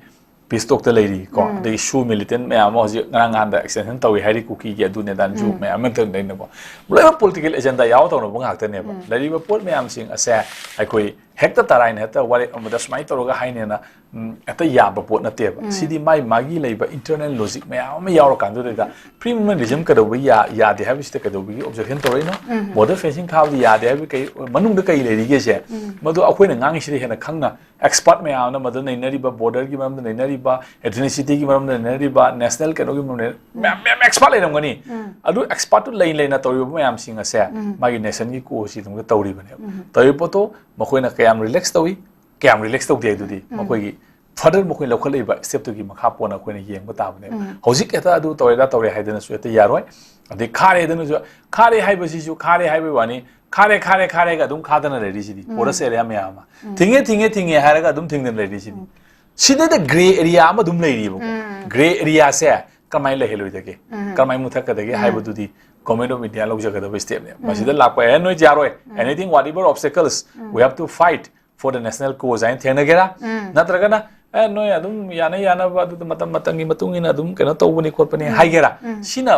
peace talk ꯇ ꯂꯩꯔꯤ ꯀꯣ, ꯎꯝ꯫ ꯑꯗꯒꯤ SoO militant ꯃꯌꯥꯝ ꯑꯃ ꯍꯧꯖꯤꯛ ꯉꯔꯥꯡ ꯅꯍꯥꯟꯗ extension ꯇꯧꯏ ꯍꯥꯏꯔꯤ ꯀꯨꯀꯤꯒꯤ ꯑꯗꯨ ꯅꯦꯗꯥꯅꯁꯨ ꯎꯝ꯫ ꯃꯌꯥꯝ ꯑꯃ ꯂꯩꯅꯀꯣ, ꯂꯣꯏꯅꯃꯛ political agenda ꯌꯥꯎꯔ ꯇꯧꯅꯕ ꯉꯥꯛꯇꯅꯦꯕ꯫ ꯎꯝ꯫ ꯂꯩꯔꯤꯕ ꯄꯣꯠ ꯃꯌꯥꯝꯁꯤꯡ ꯑꯁꯦ ꯑꯩꯈꯣꯏ ꯍꯦꯛꯇ ꯇꯔꯥꯏꯅ ꯍꯦꯛꯇ ꯋꯥꯔꯦꯞ ꯑꯃꯗ ꯁꯨꯃꯥꯏꯅ ꯇꯧꯔꯒ ꯍꯥꯏꯅꯦꯅ, ꯎꯝ, ꯍꯦꯛꯇ ꯌꯥꯕ ꯄꯣꯠ ꯅꯠꯇꯦꯕ꯫ ꯎꯝ꯫ ꯁꯤꯗꯤ ꯃꯥꯏ ꯃꯥꯒꯤ ꯂꯩꯕ internal logic ꯃꯌꯥꯝ ꯑꯃ ꯌꯥꯎꯔꯀꯥꯟꯗꯨꯗ free movement regime ꯀꯩꯗꯧꯕ ꯌꯥ-, ꯌꯥꯗꯦ ꯍꯥꯏꯕꯁꯤꯗ ꯀꯩꯗꯧꯕꯒꯤ objection ꯇꯧꯔꯛꯏꯅꯣ? ꯎꯝ꯫ Border fencing ꯊꯥꯕꯗꯤ ꯌꯥꯗꯦ ꯍꯥꯏꯕ ꯀꯩ, ꯃꯅꯨꯡꯗ ꯀꯩ ꯂꯩꯔꯤꯒꯦꯁꯦ? ꯎꯝ꯫ ꯃꯗꯨ ꯑꯩꯈꯣꯏꯅ ꯉꯥꯡꯉꯤꯁꯤꯗ ꯍꯦꯟꯅ ꯈꯪꯅ expert ꯃꯌꯥꯝꯅ ꯃꯗꯨ ꯅꯩꯅꯔꯤꯕ, border ꯒꯤ ꯃꯔꯝꯗ ꯅꯩꯅꯔꯤꯕ, ethnicity ꯒꯤ ꯃꯔꯝꯗ ꯅꯩꯅꯔꯤꯕ, national ꯀꯩꯅꯣꯒꯤ ꯃꯔꯝꯗ ꯎꯝ꯫ ꯃꯌꯥꯝ, ꯃꯌꯥꯝ expert ꯂꯩꯔꯝꯒꯅꯤ꯫ ꯎꯝ꯫ ꯑꯗꯨ expert ꯇꯨ ꯂꯩ ꯂꯩꯅ ꯇꯧꯔꯤꯕ ꯃꯌꯥꯝꯁꯤꯡ ꯑꯁꯦ ꯎꯝ꯫ ꯃꯥꯒꯤ nation ꯒꯤ cause ꯁꯤꯗꯃꯛꯇ ꯇꯧꯔꯤꯕꯅꯦꯕ꯫ ꯎꯝ꯫ ꯇꯧꯔꯤꯕ ꯄꯣꯠꯇꯣ ꯃꯈꯣꯏꯅ ꯀꯌꯥꯝ relax ꯇꯧꯏ, ꯀꯌꯥꯝ relax ꯇꯧꯗꯦ ꯍꯥꯏꯗꯨꯗꯤ ꯎꯝ꯫ ꯃꯈꯣꯏꯒꯤ further ꯃꯈꯣꯏ ꯂꯧꯈꯠꯂꯛꯏꯕ step ꯇꯨꯒꯤ ꯃꯈꯥ ꯄꯣꯟꯅ ꯑꯩꯈꯣꯏꯅ ꯌꯦꯡꯕ ꯇꯥꯕꯅꯦꯕ꯫ ꯎꯝ꯫ ꯍꯧꯖꯤꯛ ꯍꯦꯛꯇ ꯑꯗꯨ ꯇꯧꯔꯦ, ꯑꯗꯥ ꯇꯧꯔꯦ ꯍꯥꯏꯗꯅꯁꯨ ꯍꯦꯛꯇ ꯌꯥꯔꯣꯏ꯫ ꯑꯗꯩ ꯈꯥꯔꯦꯗꯅꯁꯨ, ꯈꯥꯔꯦ ꯍꯥꯏꯕꯁꯤꯁꯨ, ꯈꯥꯔꯦ ꯍꯥꯏꯕꯒꯤ ꯋꯥꯅꯤ, ꯈꯥꯔꯦ, ꯈꯥꯔꯦ, ꯈꯥꯔꯦꯒ ꯑꯗꯨꯝ ꯈꯥꯗꯅ ꯂꯩꯔꯤꯁꯤꯗꯤ, ꯎꯝ꯫ Forest area ꯃꯌꯥꯝ ꯑꯃ꯫ ꯎꯝ꯫ ꯊꯤꯡꯉꯦ, ꯊꯤꯡꯉꯦ, ꯊꯤꯡꯉꯦ ꯍꯥꯏꯔꯒ ꯑꯗꯨꯝ ꯊꯤꯡꯗꯅ ꯂꯩꯔꯤꯁꯤꯗꯤ꯫ ꯎꯝ꯫ ꯁꯤꯗꯩꯗ grey area ꯑꯃ ꯑꯗꯨꯝ ꯂꯩꯔꯤꯕꯀꯣ꯫ ꯎꯝ꯫ Grey area ꯁꯦ ꯀꯃꯥꯏꯅ ꯂꯩꯍꯜꯂꯣꯏꯗꯒꯦ? ꯎꯝ꯫ ꯀꯃꯥꯏꯅ ꯃꯨꯊꯠꯀꯗꯒꯦ ꯎꯝ꯫ ꯍꯥꯏꯕꯗꯨꯗꯤ Government of India ꯂꯧꯖꯒꯗꯕ step ꯅꯦ꯫ ꯎꯝ꯫ ꯃꯁꯤꯗ ꯂꯥꯛꯄ, "ꯑꯦ, ꯅꯣꯏ ꯌꯥꯔꯣꯏ꯫ ꯎꯝ꯫ Anything, whatever obstacles, um. We have to fight for the national cause" ꯍꯥꯏꯅ ꯊꯦꯡꯅꯒꯦꯔꯥ? ꯎꯝ꯫ ꯅꯠꯇ꯭ꯔꯒꯅ, "ꯑꯦ, ꯅꯣꯏ ꯑꯗꯨꯝ ꯌꯥꯅ ꯌꯥꯅꯕ, ꯑꯗꯨꯗ ꯃꯇꯝ ꯃꯇꯝꯒꯤ ꯃꯇꯨꯡ ꯏꯟꯅ ꯑꯗꯨꯝ ꯀꯩꯅꯣ ꯇꯧꯕꯅꯤ ꯈꯣꯠꯄꯅꯤ" ꯎꯝ꯫ ꯍꯥꯏꯒꯦꯔꯥ? ꯎꯝ꯫ ꯁꯤꯅ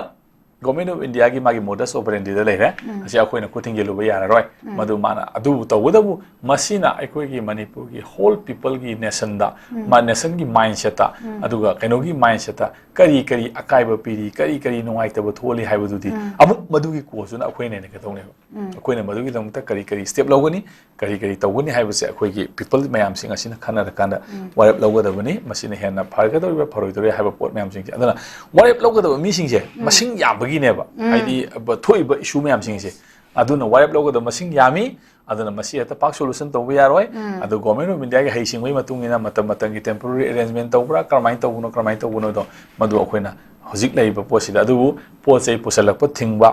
Government of India ꯒꯤ ꯃꯥꯒꯤ modus operandi ꯗ ꯂꯩꯔꯦ꯫ ꯎꯝ꯫ ꯑꯁꯤ ꯑꯩꯈꯣꯏꯅ ꯈꯨꯠ ꯊꯤꯡꯖꯤꯜꯂꯨꯕ ꯌꯥꯔꯔꯣꯏ꯫ ꯎꯝ꯫ ꯃꯗꯨ ꯃꯥꯅ ꯑꯗꯨꯕꯨ ꯇꯧꯕꯇꯕꯨ, ꯃꯁꯤꯅ ꯑꯩꯈꯣꯏꯒꯤ ꯃꯅꯤꯄꯨꯔꯒꯤ whole people ꯒꯤ nation ꯗ, ꯎꯝ꯫ ꯃꯥ nation ꯒꯤ mindset ꯇ, ꯎꯝ꯫ ꯑꯗꯨꯒ ꯀꯩꯅꯣꯒꯤ mindset ꯇ ꯀꯔꯤ ꯀꯔꯤ ꯑꯀꯥꯏꯕ ꯄꯤꯔꯤ, ꯀꯔꯤ ꯀꯔꯤ ꯅꯨꯡꯉꯥꯏꯇꯕ ꯊꯣꯛꯍꯜꯂꯤ ꯍꯥꯏꯕꯗꯨꯗꯤ ꯎꯝ꯫ ꯑꯃꯨꯛ ꯃꯗꯨꯒꯤ cause ꯇꯨꯅ ꯑꯩꯈꯣꯏꯅ ꯅꯩꯅꯒꯗꯧꯅꯦꯕ꯫ ꯎꯝ꯫ ꯑꯩꯈꯣꯏꯅ ꯃꯗꯨꯒꯤꯗꯃꯛꯇ ꯀꯔꯤ ꯀꯔꯤ step ꯂꯧꯒꯅꯤ, ꯀꯔꯤ ꯀꯔꯤ ꯇꯧꯒꯅꯤ ꯍꯥꯏꯕꯁꯦ ꯑꯩꯈꯣꯏꯒꯤ people ꯃꯌꯥꯝꯁꯤꯡ ꯑꯁꯤꯅ ꯈꯟꯅꯔꯀꯥꯟꯗ ꯎꯝ꯫ ꯋꯥꯔꯦꯞ ꯂꯧꯒꯗꯕꯅꯤ꯫ ꯃꯁꯤꯅ ꯍꯦꯟꯅ ꯐꯒꯗꯧꯔꯤꯕ꯭ꯔꯥ, ꯐꯔꯣꯏꯗꯧꯔꯤꯕ꯭ꯔꯥ ꯍꯥꯏꯕ ꯄꯣꯠ ꯃꯌꯥꯝꯁꯤꯡꯁꯦ꯫ ꯑꯗꯨꯅ ꯋꯥꯔꯦꯞ ꯂꯧꯒꯗꯕ ꯃꯤꯁꯤꯡꯁꯦ ꯎꯝ꯫ ꯃꯁꯤꯡ ꯌꯥꯝꯕꯒꯤꯅꯦꯕ꯫ ꯎꯝ꯫ ꯍꯥꯏꯗꯤ, ꯕ-, ꯊꯣꯛꯏꯕ issue ꯃꯌꯥꯝꯁꯤꯡꯁꯦ꯫ ꯑꯗꯨꯅ ꯋꯥꯔꯦꯞ ꯂꯧꯒꯗꯕ ꯃꯁꯤꯡ ꯌꯥꯝꯃꯤ꯫ ꯑꯗꯨꯅ ꯃꯁꯤ ꯍꯦꯛꯇ ꯄꯥꯛ solution ꯇꯧꯕ ꯌꯥꯔꯣꯏ꯫ ꯎꯝ꯫ ꯑꯗꯨ Government of India ꯒꯤ ꯍꯩꯁꯤꯡꯕꯒꯤ ꯃꯇꯨꯡ ꯏꯟꯅ ꯃꯇꯝ ꯃꯇꯝꯒꯤ temporary arrangement ꯇꯧꯕ꯭ꯔꯥ, ꯀꯔꯝꯍꯥꯏꯅ ꯇꯧꯕꯅꯣ, ꯀꯔꯝꯍꯥꯏꯅ ꯇꯧꯕꯅꯣꯗꯣ, ꯃꯗꯨ ꯑꯩꯈꯣꯏꯅ ꯍꯧꯖꯤꯛ ꯂꯩꯔꯤꯕ ꯄꯣꯠꯁꯤꯗ꯫ ꯑꯗꯨꯕꯨ ꯄꯣꯠ ꯆꯩ ꯄꯨꯁꯜꯂꯛꯄ ꯊꯤꯡꯕ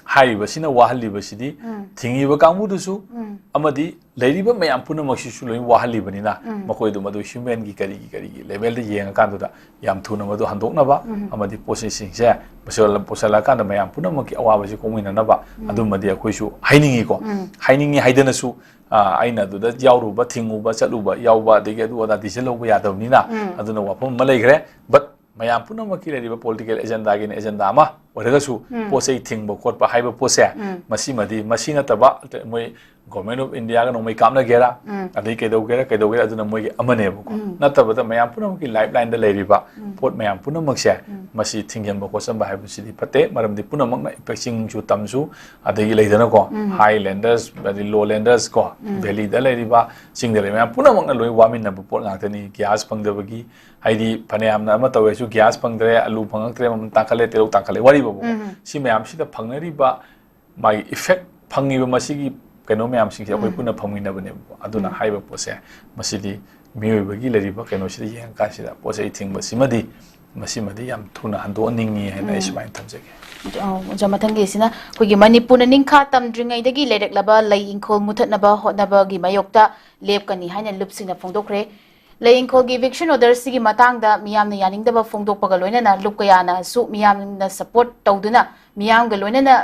ꯍꯥꯏꯔꯤꯕꯁꯤꯅ ꯋꯥꯍꯜꯂꯤꯕꯁꯤꯗꯤ ꯎꯝ꯫ ꯊꯤꯡꯉꯤꯕ ꯀꯥꯡꯕꯨꯗꯨꯁꯨ ꯎꯝ꯫ ꯑꯃꯗꯤ ꯂꯩꯔꯤꯕ ꯃꯌꯥꯝ ꯄꯨꯝꯅꯃꯛꯁꯤꯁꯨ ꯂꯣꯏ ꯋꯥꯍꯜꯂꯤꯕꯅꯤꯅ ꯎꯝ꯫ ꯃꯈꯣꯏꯗꯨ ꯃꯗꯨ human ꯒꯤ ꯀꯔꯤꯒꯤ ꯀꯔꯤꯒꯤ level ꯗ ꯌꯦꯡꯉꯀꯥꯟꯗꯨꯗ ꯌꯥꯝ ꯊꯨꯅ ꯃꯗꯨ ꯍꯟꯗꯣꯛꯅꯕ ꯎꯝ꯫ ꯑꯃꯗꯤ ꯄꯣꯠ ꯆꯩꯁꯤꯡꯁꯦ ꯄꯨꯁꯜꯂ-, ꯄꯨꯁꯜꯂꯛꯑꯀꯥꯟꯗ ꯃꯌꯥꯝ ꯄꯨꯝꯅꯃꯛꯀꯤ ꯑꯋꯥꯕꯁꯤ ꯀꯣꯛꯃꯤꯟꯅꯅꯕ ꯎꯝ꯫ ꯑꯗꯨꯃꯗꯤ ꯑꯩꯈꯣꯏꯁꯨ ꯍꯥꯏꯅꯤꯡꯉꯤꯀꯣ꯫ ꯎꯝ꯫ ꯍꯥꯏꯅꯤꯡꯉꯤ ꯍꯥꯏꯗꯅꯁꯨ, ꯑ, ꯑꯩꯅ ꯑꯗꯨꯗ ꯌꯥꯎꯔꯨꯕ, ꯊꯤꯡꯉꯨꯕ, ꯆꯠꯂꯨꯕ, ꯌꯥꯎꯕ, ꯑꯗꯒꯤ ꯑꯗꯨ ꯑꯗꯥ decision ꯂꯧꯕ ꯌꯥꯗꯕꯅꯤꯅ ꯎꯝ꯫ ꯑꯗꯨꯅ ꯋꯥꯐꯝ ꯑꯃ ꯂꯩꯈ꯭ꯔꯦ꯫ But ꯃꯌꯥꯝ ꯄꯨꯝꯅꯃꯛꯀꯤ ꯂꯩꯔꯤꯕ political agenda ꯒꯤꯅ agenda ꯑꯃ ꯑꯣꯏꯔꯒꯁꯨ ꯎꯝ꯫ ꯄꯣꯠ ꯆꯩ ꯊꯤꯡꯕ ꯈꯣꯠꯄ ꯍꯥꯏꯕ ꯄꯣꯠꯁꯦ ꯎꯝ꯫ ꯃꯁꯤꯃꯗꯤ, ꯃꯁꯤ ꯅꯠꯇꯕ ꯑꯇꯩ ꯃꯣꯏ Government of India ꯒ ꯅꯣꯡꯃꯩ ꯀꯥꯞꯅꯒꯦꯔꯥ, ꯎꯝ꯫ ꯑꯗꯩ ꯀꯩꯗꯧꯒꯦꯔꯥ, ꯀꯩꯗꯧꯒꯦꯔꯥ, ꯑꯗꯨꯅ ꯃꯣꯏꯒꯤ ꯑꯃꯅꯦꯕꯀꯣ꯫ ꯎꯝ꯫ ꯅꯠꯇꯕꯗ ꯃꯌꯥꯝ ꯄꯨꯝꯅꯃꯛꯀꯤ lifeline ꯗ ꯂꯩꯔꯤꯕ ꯎꯝ꯫ ꯄꯣꯠ ꯃꯌꯥꯝ ꯄꯨꯝꯅꯃꯛꯁꯦ ꯎꯝ꯫ ꯃꯁꯤ ꯊꯤꯡꯖꯤꯟꯕ ꯈꯣꯠꯆꯟꯕ ꯍꯥꯏꯕꯁꯤꯗꯤ ꯐꯠꯇꯦ꯫ ꯃꯔꯝꯗꯤ ꯄꯨꯝꯅꯃꯛꯅ ꯆꯤꯡꯁꯨ ꯇꯝꯁꯨ ꯑꯗꯒꯤ ꯂꯩꯗꯅꯀꯣ, ꯎꯝ꯫ Highlanders, ꯑꯗꯩ Lowlanders ꯀꯣ, ꯎꯝ꯫ Valley ꯗ ꯂꯩꯔꯤꯕ, ꯆꯤꯡꯗ ꯂꯩꯔꯤꯕ ꯃꯌꯥꯝ ꯄꯨꯝꯅꯃꯛꯅ ꯂꯣꯏ ꯋꯥꯃꯤꯟꯅꯕ ꯄꯣꯠ ꯉꯥꯛꯇꯅꯤ꯫ Gas ꯐꯪꯗꯕꯒꯤ, ꯍꯥꯏꯗꯤ ꯐꯅꯌꯥꯝꯅ ꯑꯃ ꯇꯧꯔꯁꯨ gas ꯐꯪꯗ꯭ꯔꯦ, ꯑꯂꯨ ꯐꯪꯉꯛꯇ꯭ꯔꯦ, ꯃꯃꯜ ꯇꯥꯡꯈꯠꯂꯦ, ꯇꯤꯜꯍꯧ ꯇꯥꯡꯈꯠꯂꯦ, ꯋꯥꯔꯤꯕꯀꯣ꯫ ꯎꯝ꯫ ꯁꯤ ꯃꯌꯥꯝꯁꯤꯗ ꯐꯪꯅꯔꯤꯕ ꯃꯥꯒꯤ effect, ꯐꯪꯉꯤꯕ ꯃꯁꯤꯒꯤ ꯀꯩꯅꯣ ꯃꯌꯥꯝꯁꯤꯡꯁꯦ ꯑꯩꯈꯣꯏ ꯎꯝ꯫ ꯄꯨꯟꯅ ꯐꯪꯃꯤꯟꯅꯕꯅꯦꯕꯀꯣ꯫ ꯑꯗꯨꯅ ꯎꯝ꯫ ꯍꯥꯏꯔꯤꯕ ꯄꯣꯠꯁꯦ ꯃꯁꯤꯗꯤ ꯃꯤꯑꯣꯏꯕꯒꯤ ꯂꯩꯔꯤꯕ ꯀꯩꯅꯣꯁꯤꯗ ꯌꯦꯡꯉꯀꯥꯟꯁꯤꯗ ꯄꯣꯠ ꯆꯩ ꯊꯤꯡꯕꯁꯤꯃꯗꯤ, ꯃꯁꯤꯃꯗꯤ ꯌꯥꯝ ꯊꯨꯅ ꯍꯟꯗꯣꯛꯍꯟꯅꯤꯡꯉꯤ ꯍꯥꯏꯅ ꯑꯩ ꯎꯝ꯫ ꯁꯨꯃꯥꯏꯅ ꯊꯝꯖꯒꯦ꯫ ꯑꯣ, ꯑꯣꯖꯥ, ꯃꯊꯪꯒꯤꯁꯤꯅ ꯑꯩꯈꯣꯏꯒꯤ ꯃꯅꯤꯄꯨꯔꯅ ꯅꯤꯡꯈꯥ ꯇꯝꯗ꯭ꯔꯤꯉꯩꯗꯒꯤ ꯂꯩꯔꯛꯂꯕ ꯂꯩ ꯏꯪꯈꯣꯜ ꯃꯨꯊꯠꯅꯕ ꯍꯣꯠꯅꯕꯒꯤ ꯃꯥꯌꯣꯛꯇ ꯂꯦꯞꯀꯅꯤ ꯍꯥꯏꯅ ꯂꯨꯞꯁꯤꯡꯅ ꯐꯣꯡꯗꯣꯛꯈ꯭ꯔꯦ꯫ ꯂꯩ ꯏꯪꯈꯣꯜꯒꯤ eviction order ꯁꯤꯒꯤ ꯃꯇꯥꯡꯗ ꯃꯤꯌꯥꯝꯅ ꯌꯥꯅꯤꯡꯗꯕ ꯐꯣꯡꯗꯣꯛꯄꯒ ꯂꯣꯏꯅꯅ ꯂꯨꯞ ꯀꯌꯥꯅꯁꯨ ꯃꯤꯌꯥꯝꯅ support ꯇꯧꯗꯨꯅ ꯃꯤꯌꯥꯝꯒ ꯂꯣꯏꯅꯅ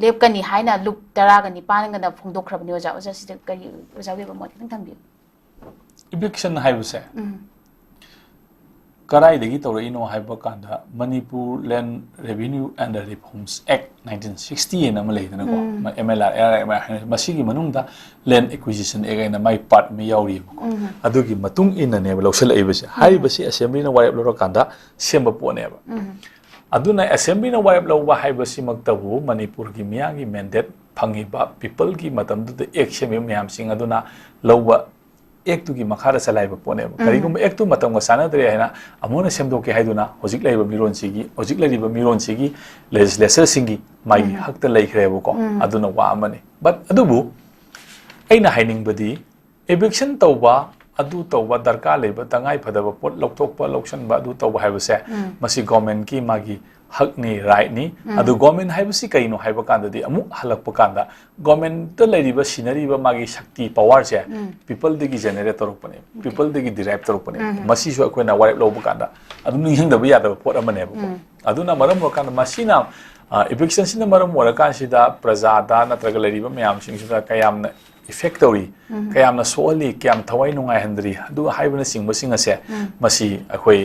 ꯂꯦꯞꯀꯅꯤ ꯍꯥꯏꯅ ꯂꯨꯞ ꯇꯔꯥꯒ ꯅꯤꯄꯥꯟꯒꯅ ꯐꯣꯡꯗꯣꯛꯈ꯭ꯔꯕꯅꯤ꯫ ꯑꯣꯖꯥ, ꯑꯣꯖꯥ, ꯁꯤꯗ ꯀꯔꯤ ꯑꯣꯖꯥꯒꯤ ꯑꯣꯏꯕ ꯃꯣꯠ ꯈꯤꯇꯪ ꯊꯝꯕꯤꯌꯨ꯫ Eviction ꯍꯥꯏꯕꯁꯦ ꯎꯝ꯫ ꯀꯗꯥꯏꯗꯒꯤ ꯇꯧꯔꯛꯏꯅꯣ ꯍꯥꯏꯕ ꯀꯥꯟꯗ, Manipur Land Revenue and Reforms Act nineteen sixty ꯍꯥꯏꯅ ꯑꯃ ꯂꯩꯗꯅꯀꯣ, ꯎꯝ꯫ M L R, A R M I ꯍꯥꯏꯅ, ꯃꯁꯤꯒꯤ ꯃꯅꯨꯡꯗ Land Acquisition Act ꯍꯥꯏꯅ ꯃꯥꯏ part ꯑꯃ ꯌꯥꯎꯔꯤꯕꯀꯣ꯫ ꯎꯝ꯫ ꯑꯗꯨꯒꯤ ꯃꯇꯨꯡ ꯏꯟꯅꯅꯦꯕ ꯂꯧꯁꯤꯜꯂꯛꯏꯕꯁꯦ꯫ ꯎꯝ꯫ ꯍꯥꯏꯔꯤꯕꯁꯤ assembly ꯅ ꯋꯥꯔꯦꯞ ꯂꯧꯔꯀꯥꯟꯗ ꯁꯦꯝꯕ ꯄꯣꯠꯅꯦꯕ꯫ ꯎꯝ꯫ ꯑꯗꯨꯅ assembly ꯅ ꯋꯥꯔꯦꯞ ꯂꯧꯕ ꯍꯥꯏꯕꯁꯤꯃꯛꯇꯕꯨ ꯃꯅꯤꯄꯨꯔꯒꯤ ꯃꯤꯌꯥꯝꯒꯤ mandate ꯐꯪꯉꯤꯕ people ꯒꯤ ꯃꯇꯝꯗꯨꯗ act ꯁꯦꯝꯃꯤꯕ ꯃꯌꯥꯝꯁꯤꯡ ꯑꯗꯨꯅ ꯂꯧꯕ act ꯇꯨꯒꯤ ꯃꯈꯥꯗ ꯆꯂꯥꯏꯕ ꯄꯣꯠꯅꯦꯕ꯫ ꯎꯝ꯫ ꯀꯔꯤꯒꯨꯝꯕ act ꯇꯨ ꯃꯇꯝꯒ ꯆꯥꯟꯅꯗ꯭ꯔꯦ ꯍꯥꯏꯅ ꯑꯃꯨꯛ ꯍꯟꯅ ꯁꯦꯝꯗꯣꯛꯀꯦ ꯍꯥꯏꯗꯨꯅ ꯍꯧꯖꯤꯛ ꯂꯩꯔꯤꯕ ꯃꯤꯔꯣꯟꯁꯤꯒꯤ, ꯍꯧꯖꯤꯛ ꯂꯩꯔꯤꯕ ꯃꯤꯔꯣꯟꯁꯤꯒꯤ legislature ꯁꯤꯡꯒꯤ ꯃꯥꯒꯤ ꯎꯝ꯫ ꯍꯛꯇ ꯂꯩꯈ꯭ꯔꯦꯕꯀꯣ꯫ ꯎꯝ꯫ ꯑꯗꯨꯅ ꯋꯥ ꯑꯃꯅꯤ꯫ But ꯑꯗꯨꯕꯨ ꯑꯩꯅ ꯍꯥꯏꯅꯤꯡꯕꯗꯤ, eviction ꯇꯧꯕ, ꯑꯗꯨ ꯇꯧꯕ, ꯗꯔꯀꯥꯔ ꯂꯩꯕ ꯇꯉꯥꯏ ꯐꯗꯕ ꯄꯣꯠ ꯂꯧꯊꯣꯛꯄ, ꯂꯧꯁꯟꯕ, ꯑꯗꯨ ꯇꯧꯕ ꯍꯥꯏꯕꯁꯦ ꯎꯝ꯫ ꯃꯁꯤ government ꯀꯤ ꯃꯥꯒꯤ ꯍꯛꯅꯤ, right ꯅꯤ꯫ ꯎꯝ꯫ ꯑꯗꯨ government ꯍꯥꯏꯕꯁꯤ ꯀꯩꯅꯣ ꯍꯥꯏꯕ ꯀꯥꯟꯗꯗꯤ, ꯑꯃꯨꯛ ꯍꯜꯂꯛꯄ ꯀꯥꯟꯗ government ꯇ ꯂꯩꯔꯤꯕ ꯁꯤꯟꯅꯔꯤꯕ ꯃꯥꯒꯤ ꯁꯛꯇꯤ, power ꯁꯦ ꯎꯝ꯫ People ꯗꯒꯤ generate ꯇꯧꯔꯛꯄꯅꯦꯕ, OK꯫ People ꯗꯒꯤ derive ꯇꯧꯔꯛꯄꯅꯦꯕ꯫ ꯎꯝ꯫ ꯃꯁꯤꯁꯨ ꯑꯩꯈꯣꯏꯅ ꯋꯥꯔꯦꯞ ꯂꯧꯕ ꯀꯥꯟꯗ ꯑꯗꯨꯝ ꯅꯤꯡꯁꯤꯡꯗꯕ ꯌꯥꯗꯕ ꯄꯣꯠ ꯑꯃꯅꯦꯕꯀꯣ꯫ ꯎꯝ꯫ ꯑꯗꯨꯅ ꯃꯔꯝ ꯑꯣꯏꯔꯀꯥꯟꯗ ꯃꯁꯤꯅ, ꯑ, eviction ꯁꯤꯅ ꯃꯔꯝ ꯑꯣꯏꯔꯀꯥꯟꯁꯤꯗ ꯄ꯭ꯔꯖꯥꯗ ꯅꯠꯇ꯭ꯔꯒ ꯂꯩꯔꯤꯕ ꯃꯌꯥꯝꯁꯤꯡꯁꯤꯗ ꯀꯌꯥꯝꯅ effect ꯇꯧꯔꯤ, ꯎꯝ꯫ ꯀꯌꯥꯝꯅ ꯁꯣꯛꯍꯜꯂꯤ, ꯀꯌꯥꯝ ꯊꯋꯥꯏ ꯅꯨꯡꯉꯥꯏꯍꯟꯗ꯭ꯔꯤ, ꯑꯗꯨ ꯍꯥꯏꯕꯅꯆꯤꯡꯕꯁꯤꯡ ꯑꯁꯦ ꯎꯝ꯫ ꯃꯁꯤ ꯑꯩꯈꯣꯏ,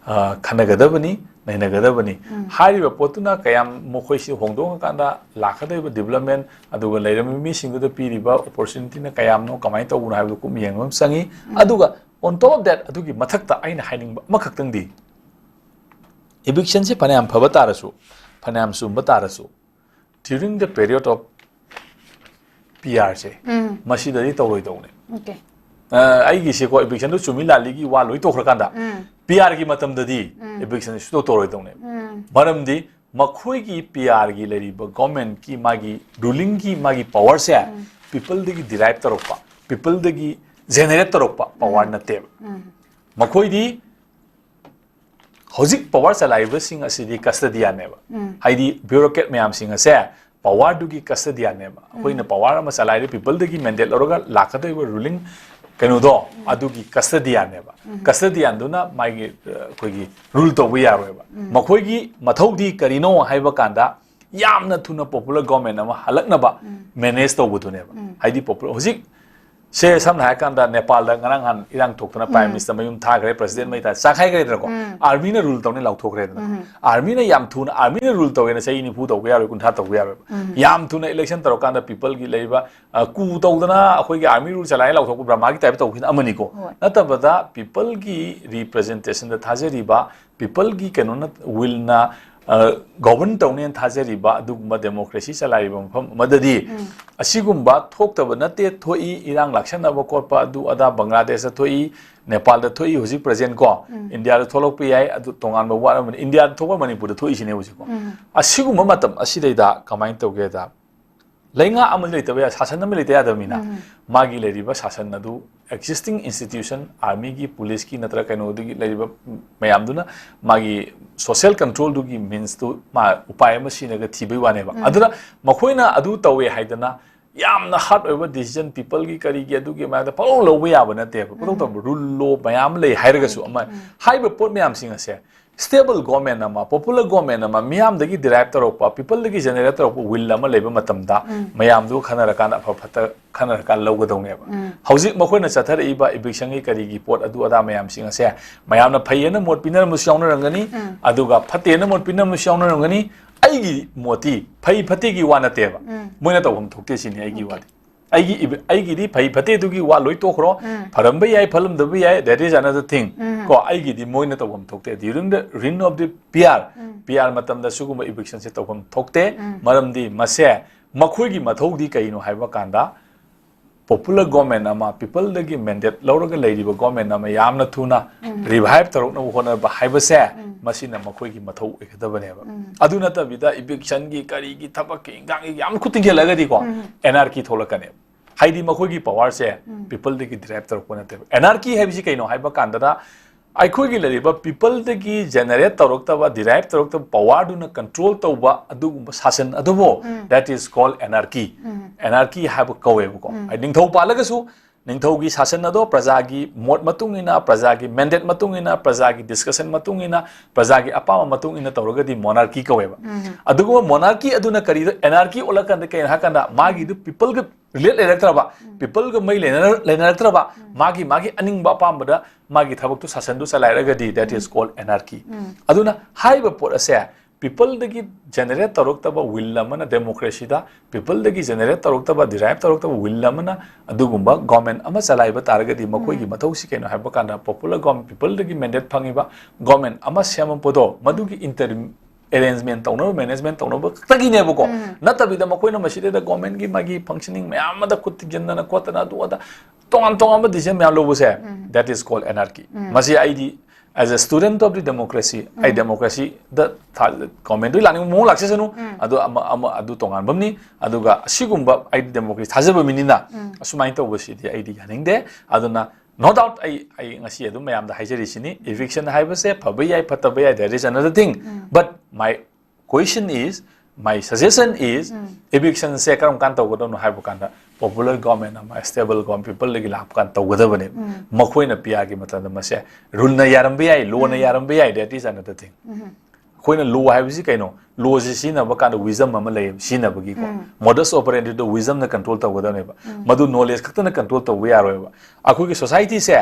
ꯑ, ꯈꯟꯅꯒꯗꯕꯅꯤ, ꯅꯩꯅꯒꯗꯕꯅꯤ꯫ ꯎꯝ꯫ ꯍꯥꯏꯔꯤꯕ ꯄꯣꯠꯇꯨꯅ ꯀꯌꯥꯝ ꯃꯈꯣꯏꯁꯤ ꯍꯣꯡꯗꯣꯛꯑꯀꯥꯟꯗ ꯂꯥꯛꯀꯗꯧꯔꯤꯕ development, ꯑꯗꯨꯒ ꯂꯩꯔꯝꯃꯤꯕ ꯃꯤꯁꯤꯡꯗꯨꯗ ꯄꯤꯔꯤꯕ opportunity ꯅ ꯀꯌꯥꯝꯅꯣ, ꯀꯃꯥꯏꯅ ꯇꯧꯕꯅꯣ ꯍꯥꯏꯕꯗꯨ ꯀꯨꯞꯅ ꯌꯦꯡꯕ ꯑꯃ ꯆꯪꯉꯤ꯫ ꯎꯝ꯫ ꯑꯗꯨꯒ on top of that, ꯑꯗꯨꯒꯤ ꯃꯊꯛꯇ ꯑꯩꯅ ꯍꯥꯏꯅꯤꯡꯕ ꯑꯃꯈꯛꯇꯪꯗꯤ, eviction ꯁꯤ ꯐꯅꯌꯥꯝ ꯐꯕ ꯇꯥꯔꯁꯨ, ꯐꯅꯌꯥꯝ ꯆꯨꯝꯕ ꯇꯥꯔꯁꯨ, during the period of P R ꯁꯦ, ꯎꯝ꯫ ꯃꯁꯤꯗꯗꯤ ꯇꯧꯔꯣꯏꯗꯧꯅꯦ꯫ OK꯫ ꯑ, ꯑꯩꯒꯤꯁꯦꯀꯣ, eviction ꯗꯨ ꯆꯨꯝꯃꯤ ꯂꯥꯜꯂꯤꯒꯤ ꯋꯥ ꯂꯣꯏ ꯇꯣꯛꯈ꯭ꯔꯀꯥꯟꯗ, ꯎꯝ꯫ P R ꯒꯤ ꯃꯇꯝꯗꯗꯤ ꯎꯝ꯫ Eviction ꯁꯦ ꯁꯨꯡꯇꯧ ꯇꯧꯔꯣꯏꯗꯧꯅꯦ꯫ ꯎꯝ꯫ ꯃꯔꯝꯗꯤ ꯃꯈꯣꯏꯒꯤ P R ꯒꯤ ꯂꯩꯔꯤꯕ government ꯀꯤ ꯃꯥꯒꯤ ruling ꯒꯤ ꯃꯥꯒꯤ power ꯁꯦ ꯎꯝ꯫ People ꯗꯒꯤ derive ꯇꯧꯔꯛꯄ, people ꯗꯒꯤ ꯖꯦꯅꯦꯔꯦꯠ ꯇꯧꯔꯛꯄ ꯄꯋꯥꯔ ꯅꯠꯇꯦꯕ꯫ ꯃꯈꯣꯏꯗꯤ ꯍꯧꯖꯤꯛ ꯄꯋꯥꯔ ꯆꯂꯥꯏꯔꯤꯕꯁꯤꯡ ꯑꯁꯤꯗꯤ ꯀꯁꯇꯗꯤꯌꯥꯟꯅꯦꯕ꯫ ꯍꯥꯏꯗꯤ ꯕ꯭ꯌꯨꯔꯣꯀ꯭ꯔꯦꯠ ꯃꯌꯥꯝꯁꯤꯡ ꯑꯁꯦ ꯄꯋꯥꯔꯗꯨꯒꯤ ꯀꯁꯇꯗꯤꯌꯥꯟꯅꯦꯕ꯫ ꯑꯩꯈꯣꯏꯅ ꯄꯋꯥꯔ ꯑꯃ ꯆꯂꯥꯏꯔꯤ, ꯄꯤꯄꯜꯗꯒꯤ ꯃꯦꯟꯗꯦꯠ ꯂꯧꯔꯒ ꯂꯥꯛꯀꯗꯧꯔꯤꯕ ꯔꯨꯂꯤꯡ ꯀꯩꯅꯣꯗꯣ, ꯑꯗꯨꯒꯤ ꯀꯁꯇꯗꯤꯌꯥꯟꯅꯦꯕ꯫ ꯀꯁꯇꯗꯤꯌꯥꯟꯗꯨꯅ ꯃꯥꯒꯤ, ꯑ, ꯑꯩꯈꯣꯏꯒꯤ ꯔꯨꯜ ꯇꯧꯕ ꯌꯥꯔꯣꯏꯕ꯫ ꯃꯈꯣꯏꯒꯤ ꯃꯊꯧꯗꯤ ꯀꯔꯤꯅꯣ ꯍꯥꯏꯕ ꯀꯥꯟꯗ, ꯌꯥꯝꯅ ꯊꯨꯅ ꯄꯣꯄꯨꯂꯔ ꯒꯣꯔꯃꯦꯟ ꯑꯃ ꯍꯜꯂꯛꯅꯕ ꯃꯦꯅꯦꯖ ꯇꯧꯕꯗꯨꯅꯦꯕ꯫ ꯍꯥꯏꯗꯤ ꯄꯣꯄꯨꯂꯔ ꯍꯧꯖꯤꯛ ꯁꯦ ꯁꯝꯅ ꯍꯥꯏꯔꯀꯥꯟꯗ ꯅꯦꯄꯥꯜꯗ ꯉꯔꯥꯡ ꯅꯍꯥꯟ ꯏꯔꯥꯡ ꯊꯣꯛꯇꯅ ꯄ꯭ꯔꯥꯏꯝ ꯃꯤꯅꯤꯁꯇꯔ ꯃꯌꯨꯝ ꯊꯥꯈ꯭ꯔꯦ, ꯄ꯭ꯔꯁꯤꯗꯦꯟ ꯃꯩ ꯊꯥ ꯆꯥꯈꯥꯏꯈ꯭ꯔꯦꯗꯅꯀꯣ꯫ ꯑꯥꯔꯃꯤꯅ ꯔꯨꯜ ꯇꯧꯅꯤ ꯂꯥꯎꯊꯣꯛꯈ꯭ꯔꯦꯗꯅ꯫ ꯑꯥꯔꯃꯤꯅ ꯌꯥꯝ ꯊꯨꯅ, ꯑꯥꯔꯃꯤꯅ ꯔꯨꯜ ꯇꯧꯒꯦꯅ ꯆꯍꯤ ꯅꯤꯐꯨ ꯇꯧꯕ ꯌꯥꯔꯣꯏ, ꯀꯨꯟꯊ꯭ꯔꯥ ꯇꯧꯕ ꯌꯥꯔꯣꯏꯕ꯫ ꯌꯥꯝ ꯊꯨꯅ ꯏꯂꯦꯛꯁꯟ ꯇꯧꯔꯀꯥꯟꯗ ꯄꯤꯄꯜꯒꯤ ꯂꯩꯔꯤꯕ, ꯑ, ꯀꯨ ꯇꯧꯗꯅ ꯑꯩꯈꯣꯏꯒꯤ ꯑꯥꯔꯃꯤ ꯔꯨꯜ ꯆꯂꯥꯏ ꯂꯥꯎꯊꯣꯛꯄ ꯕ꯭ꯔꯃꯥꯒꯤ ꯇꯥꯏꯞ ꯇꯧꯈꯤꯕꯅ ꯑꯃꯅꯤꯀꯣ꯫ ꯍꯣꯏ꯫ ꯅꯠꯇꯕꯗ ꯄꯤꯄꯜꯒꯤ ꯔꯤꯄ꯭ꯔꯖꯦꯟꯇꯦꯁꯟꯗ ꯊꯥꯖꯔꯤꯕ, ꯄꯤꯄꯜꯒꯤ ꯀꯩꯅꯣꯅ, ꯋꯤꯜꯅ, ꯑ, ꯒꯣꯚꯔꯟ ꯇꯧꯅꯦꯅ ꯊꯥꯖꯔꯤꯕ ꯑꯗꯨꯒꯨꯝꯕ ꯗꯦꯃꯣꯀ꯭ꯔꯦꯁꯤ ꯆꯂꯥꯏꯔꯤꯕ ꯃꯐꯝ ꯑꯃꯗꯗꯤ ꯑꯁꯤꯒꯨꯝꯕ ꯊꯣꯛꯇꯕ ꯅꯠꯇꯦ, ꯊꯣꯛꯏ, ꯏꯔꯥꯡ ꯂꯥꯛꯁꯟꯅꯕ ꯈꯣꯠꯄ ꯑꯗꯨ ꯑꯗꯥ ꯕꯪꯒ꯭ꯂꯥꯗꯦꯁꯇ ꯊꯣꯛꯏ, ꯅꯦꯄꯥꯜꯗ ꯊꯣꯛꯏ, ꯍꯧꯖꯤꯛ ꯄ꯭ꯔꯖꯦꯟ ꯀꯣ, ꯏꯟꯗꯤꯌꯥꯗ ꯊꯣꯛꯂꯛꯄ ꯌꯥꯏ, ꯑꯗꯨ ꯇꯣꯉꯥꯟꯕ ꯋꯥꯠ ꯑꯃꯅꯤ꯫ ꯏꯟꯗꯤꯌꯥꯗ ꯊꯣꯛꯄ ꯃꯅꯤꯄꯨꯔꯗ ꯊꯣꯛꯏꯁꯤꯅꯦ ꯍꯧꯖꯤꯛꯀꯣ꯫ ꯑꯁꯤꯒꯨꯝꯕ ꯃꯇꯝ ꯑꯁꯤꯗꯩꯗ ꯀꯃꯥꯏꯅ ꯇꯧꯒꯦꯗ, ꯂꯩꯉꯥꯛ ꯑꯃ ꯂꯩꯇꯕ ꯌꯥ-, ꯁꯥꯁꯟ ꯑꯃ ꯂꯩꯇ ꯌꯥꯗꯕꯅꯤꯅ, ꯃꯥꯒꯤ ꯂꯩꯔꯤꯕ ꯁꯥꯁꯟ ꯑꯗꯨ ꯑꯦꯛꯖꯤꯁꯇꯤꯡ ꯏꯟꯁꯇꯤꯇ꯭ꯌꯨꯁꯟ, ꯑꯥꯔꯃꯤꯒꯤ, ꯄꯨꯂꯤꯁꯀꯤ ꯅꯠꯇ꯭ꯔꯒ ꯀꯩꯅꯣꯗꯒꯤ ꯂꯩꯔꯤꯕ ꯃꯌꯥꯝꯗꯨꯅ ꯃꯥꯒꯤ ꯁꯣꯁꯤꯌꯦꯜ ꯀꯟꯇ꯭ꯔꯣꯜꯗꯨꯒꯤ ꯃꯤꯟꯁꯇꯨ ꯃꯥ ꯎꯄꯥꯏ ꯑꯃ ꯁꯤꯖꯤꯟꯅꯔꯒ ꯊꯤꯕꯒꯤ ꯋꯥꯅꯦꯕ꯫ ꯑꯗꯨꯅ ꯃꯈꯣꯏꯅ ꯑꯗꯨ ꯇꯧꯋꯦ ꯍꯥꯏꯗꯅ ꯌꯥꯝꯅ ꯍꯥꯔꯗ ꯑꯣꯏꯕ ꯗꯤꯁꯤꯖꯟ ꯄꯤꯄꯜꯒꯤ ꯀꯔꯤꯒꯤ ꯑꯗꯨꯒꯤ ꯃꯌꯥꯝꯗ ꯄꯪꯂꯧ ꯂꯧꯕ ꯌꯥꯕ ꯅꯠꯇꯦꯕ꯫ ꯄꯪꯇꯧ ꯇꯧꯕ ꯔꯨꯜ ꯂꯣ ꯃꯌꯥꯝ ꯑꯃ ꯂꯩ ꯍꯥꯏꯔꯒꯁꯨ, ꯑꯃ ꯍꯥꯏꯔꯤꯕ ꯄꯣꯠ ꯃꯌꯥꯝꯁꯤꯡ ꯑꯁꯦ ꯁ꯭ꯇꯦꯕꯜ ꯒꯣꯔꯃꯦꯟ ꯑꯃ, ꯄꯣꯄꯨꯂꯔ ꯒꯣꯔꯃꯦꯟ ꯑꯃ, ꯃꯤꯌꯥꯝꯗꯒꯤ ꯗꯤꯔꯥꯏꯚ ꯇꯧꯔꯛꯄ, ꯄꯤꯄꯜꯗꯒꯤ ꯖꯦꯅꯦꯔꯦꯠ ꯇꯧꯔꯛꯄ ꯋꯤꯜ ꯑꯃ ꯂꯩꯕ ꯃꯇꯝꯗ, ꯃꯌꯥꯝꯗꯨ ꯈꯟꯅꯔꯀꯥꯟꯗ ꯑꯐ ꯐꯠꯇ ꯈꯟꯅꯔꯀꯥꯟꯗ ꯂꯧꯒꯗꯧꯅꯦꯕ꯫ ꯍꯧꯖꯤꯛ ꯃꯈꯣꯏꯅ ꯆꯠꯊꯔꯛꯏꯕ ꯏꯚꯤꯛꯁꯟꯒꯤ ꯀꯔꯤꯒꯤ ꯄꯣꯠ ꯑꯗꯨ ꯑꯗꯥ ꯃꯌꯥꯝꯁꯤꯡ ꯑꯁꯦ ꯃꯌꯥꯝꯅ ꯐꯩꯌꯦꯅ ꯃꯣꯠ ꯄꯤꯅꯔꯝꯕꯁꯨ ꯌꯥꯎꯅꯔꯝꯒꯅꯤ, ꯑꯗꯨꯒ ꯐꯠꯇꯦꯅ ꯃꯣꯠ ꯄꯤꯅꯔꯝꯕꯁꯨ ꯌꯥꯎꯅꯔꯝꯒꯅꯤ꯫ ꯑꯩꯒꯤ ꯃꯣꯠꯇꯤ ꯐꯩ ꯐꯠꯇꯦꯒꯤ ꯋꯥ ꯅꯠꯇꯦꯕ, ꯃꯣꯏꯅ ꯇꯧꯐꯝ ꯊꯣꯛꯇꯦ ꯁꯤꯅꯤ ꯑꯩꯒꯤ ꯋꯥꯗꯤ꯫ ꯑꯩꯒꯤ ꯏꯕ-, ꯑꯩꯒꯤꯗꯤ ꯐꯩ ꯐꯠꯇꯦꯗꯨꯒꯤ ꯋꯥ ꯂꯣꯏ ꯇꯣꯛꯈ꯭ꯔꯣ꯫ ꯐꯔꯝꯕ ꯌꯥꯏ, ꯐꯠꯂꯝꯗꯕ ꯌꯥꯏ, that is another thing꯫ ꯀꯣ, ꯑꯩꯒꯤꯗꯤ ꯃꯣꯏꯅ ꯇꯧꯐꯝ ꯊꯣꯛꯇꯦ꯫ During the reign of the P R, P R ꯃꯇꯝꯗ ꯁꯤꯒꯨꯝꯕ ꯏꯚꯤꯛꯁꯟꯁꯦ ꯇꯧꯐꯝ ꯊꯣꯛꯇꯦ꯫ ꯃꯔꯝꯗꯤ ꯃꯁꯦ ꯃꯈꯣꯏꯒꯤ ꯃꯊꯧꯗꯤ ꯀꯩꯅꯣ ꯍꯥꯏꯕ ꯀꯥꯟꯗ, ꯄꯣꯄꯨꯂꯔ ꯒꯣꯔꯃꯦꯟ ꯑꯃ, ꯄꯤꯄꯜꯗꯒꯤ ꯃꯦꯟꯗꯦꯠ ꯂꯧꯔꯒ ꯂꯩꯔꯤꯕ ꯒꯣꯔꯃꯦꯟ ꯑꯃ ꯌꯥꯝꯅ ꯊꯨꯅ ꯔꯤꯚꯥꯏꯚ ꯇꯧꯔꯛꯅꯕ ꯍꯣꯠꯅꯕ ꯍꯥꯏꯕꯁꯦ, ꯃꯁꯤꯅ ꯃꯈꯣꯏꯒꯤ ꯃꯊꯧ ꯑꯣꯏꯒꯗꯕꯅꯦꯕ꯫ ꯑꯗꯨ ꯅꯠꯇꯕꯤꯗ ꯏꯚꯤꯛꯁꯟꯒꯤ, ꯀꯔꯤꯒꯤ, ꯊꯕꯛꯀꯤ ꯏꯟꯈꯥꯡꯒꯤ ꯌꯥꯝ ꯈꯨꯠ ꯊꯤꯡꯖꯤꯜꯂꯒꯗꯤꯀꯣ, ꯑꯦꯅꯥꯔꯀꯤ ꯊꯣꯛꯂꯛꯀꯅꯦꯕ꯫ ꯍꯥꯏꯗꯤ ꯃꯈꯣꯏꯒꯤ power ꯁꯦ people ꯗꯒꯤ derive ꯇꯧꯔꯛꯄ ꯅꯠꯇꯦꯕ꯫ Anarchy ꯍꯥꯏꯕꯁꯤ ꯀꯩꯅꯣ ꯍꯥꯏꯕ ꯀꯥꯟꯗꯗ, ꯑꯩꯈꯣꯏꯒꯤ ꯂꯩꯔꯤꯕ people ꯗꯒꯤ generate ꯇꯧꯔꯛꯇꯕ, derive ꯇꯧꯔꯛꯇꯕ power ꯗꯨꯅ control ꯇꯧꯕ ꯑꯗꯨꯒꯨꯝꯕ ꯁꯥꯁꯟ ꯑꯗꯨꯕꯨ, that is called anarchy꯫ Anarchy ꯍꯥꯏꯕ ꯀꯧꯋꯦꯕꯀꯣ꯫ ꯍꯥꯏꯗꯤ ꯅꯤꯡꯊꯧ ꯄꯥꯜꯂꯒꯁꯨ ꯅꯤꯡꯊꯧꯒꯤ ꯁꯥꯁꯟ ꯑꯗꯣ ꯄ꯭ꯔꯖꯥꯒꯤ ꯃꯣꯠ ꯃꯇꯨꯡ ꯏꯟꯅ, ꯄ꯭ꯔꯖꯥꯒꯤ mandate ꯃꯇꯨꯡ ꯏꯟꯅ, ꯄ꯭ꯔꯖꯥꯒꯤ discussion ꯃꯇꯨꯡ ꯏꯟꯅ, ꯄ꯭ꯔꯖꯥꯒꯤ ꯑꯄꯥꯝꯕ ꯃꯇꯨꯡ ꯏꯟꯅ ꯇꯧꯔꯒꯗꯤ monarchy ꯀꯧꯋꯦꯕ꯫ ꯑꯗꯨꯒꯨꯝꯕ monarchy ꯑꯗꯨꯅ ꯀꯔꯤꯗ anarchy ꯑꯣꯜꯂꯛꯀꯥꯟꯗ ꯀꯩꯅꯣ ꯍꯥꯏ ꯀꯥꯟꯗ, ꯃꯥꯒꯤꯗꯨ people ꯒ relate ꯂꯩꯔꯛꯇ꯭ꯔꯕ, people ꯒ ꯃꯩ ꯂꯩꯅꯔ-, ꯂꯩꯅꯔꯛꯇ꯭ꯔꯕ, ꯃꯥꯒꯤ, ꯃꯥꯒꯤ ꯑꯅꯤꯡꯕ ꯑꯄꯥꯝꯕꯗ ꯃꯥꯒꯤ ꯊꯕꯛꯇꯨ ꯁꯥꯁꯟꯗꯨ ꯆꯂꯥꯏꯔꯒꯗꯤ, that is called anarchy꯫ ꯑꯗꯨꯅ ꯍꯥꯏꯔꯤꯕ ꯄꯣꯠ ꯑꯁꯦ people ꯗꯒꯤ generate ꯇꯧꯔꯛꯇꯕ will ꯑꯃꯅ democracy ꯗ, people ꯗꯒꯤ generate ꯇꯧꯔꯛꯇꯕ, derive ꯇꯧꯔꯛꯇꯕ will ꯑꯃꯅ ꯑꯗꯨꯒꯨꯝꯕ government ꯑꯃ ꯆꯂꯥꯏꯕ ꯇꯥꯔꯒꯗꯤ, ꯃꯈꯣꯏꯒꯤ ꯃꯊꯧꯁꯤ ꯀꯩꯅꯣ ꯍꯥꯏꯕ ꯀꯥꯟꯗ, popular government, people ꯗꯒꯤ mandate ꯐꯪꯉꯤꯕ government ꯑꯃ ꯁꯦꯝꯃꯛꯄꯗꯣ, ꯃꯗꯨꯒꯤ inter arrangement ꯇꯧꯅꯕ, management ꯇꯧꯅꯕ ꯈꯛꯇꯒꯤꯅꯦꯕꯀꯣ꯫ ꯅꯠꯇꯕꯤꯗ ꯃꯈꯣꯏꯅ ꯃꯁꯤꯗꯩꯗ government ꯒꯤ ꯃꯥꯒꯤ functioning ꯃꯌꯥꯝ ꯑꯃꯗ ꯈꯨꯠ ꯊꯤꯡꯖꯤꯟꯗꯅ ꯈꯣꯠꯇꯅ ꯑꯗꯨ ꯑꯗ ꯇꯣꯉꯥꯟ ꯇꯣꯉꯥꯟꯕ decision ꯃꯌꯥꯝ ꯂꯧꯕꯁꯦ, that is called anarchy꯫ ꯃꯁꯤ ꯑꯩꯗꯤ as a student of the democracy, ꯑꯩ democracy ꯗ ꯊꯥ-, government ꯇꯨ ꯂꯥꯛꯅꯤꯡꯕ ꯃꯑꯣꯡ ꯂꯥꯛꯆꯁꯅꯨ, ꯑꯗꯨ ꯑꯃ, ꯑꯃ, ꯑꯗꯨ ꯇꯣꯉꯥꯟꯕ ꯑꯃꯅꯤ꯫ ꯑꯗꯨꯒ ꯑꯁꯤꯒꯨꯝꯕ ꯑꯩꯗꯤ democracy ꯊꯥꯖꯕ ꯃꯤꯅꯤꯅ, ꯑꯁꯨꯃꯥꯏꯅ ꯇꯧꯕꯁꯤꯗꯤ ꯑꯩꯗꯤ ꯌꯥꯅꯤꯡꯗꯦ꯫ ꯑꯗꯨꯅ no doubt ꯑꯩ, ꯑꯩ ꯉꯁꯤ ꯑꯗꯨꯝ ꯃꯌꯥꯝꯗ ꯍꯥꯏꯖꯔꯤꯁꯤꯅꯤ, eviction ꯍꯥꯏꯕꯁꯦ ꯐꯕ ꯌꯥꯏ, ꯐꯠꯇꯕ ꯌꯥꯏ, that is another thing, but my question is, my suggestion is, eviction ꯁꯦ ꯀꯔꯝ ꯀꯥꯟ ꯇꯧꯒꯗꯕꯅꯣ ꯍꯥꯏꯕ ꯀꯥꯟꯗ, popular government ꯑꯃ, stable government, people ꯗꯒꯤ ꯂꯥꯛꯄ ꯀꯥꯟꯗ ꯇꯧꯒꯗꯕꯅꯦꯕ꯫ ꯃꯈꯣꯏꯅ ꯄꯤꯌꯥꯒꯤ ꯃꯇꯝꯗ ꯃꯁꯦ rule ꯅ ꯌꯥꯔꯝꯕ ꯌꯥꯏ, law ꯅ ꯌꯥꯔꯝꯕ ꯌꯥꯏ, that is another thing꯫ ꯑꯩꯈꯣꯏꯅ law ꯍꯥꯏꯕꯁꯤ ꯀꯩꯅꯣ? Law ꯁꯤ ꯁꯤꯖꯤꯟꯅꯕ ꯀꯥꯟꯗ wisdom ꯑꯃ ꯂꯩꯌꯦꯕ, ꯁꯤꯖꯤꯟꯅꯕꯒꯤꯀꯣ꯫ Modus operandi ꯗꯣ wisdom ꯅ control ꯇꯧꯒꯗꯕꯅꯦꯕ꯫ ꯃꯗꯨ knowledge ꯈꯛꯇꯅ control ꯇꯧꯕ ꯌꯥꯔꯣꯏꯕ꯫ ꯑꯩꯈꯣꯏꯒꯤ society ꯁꯦ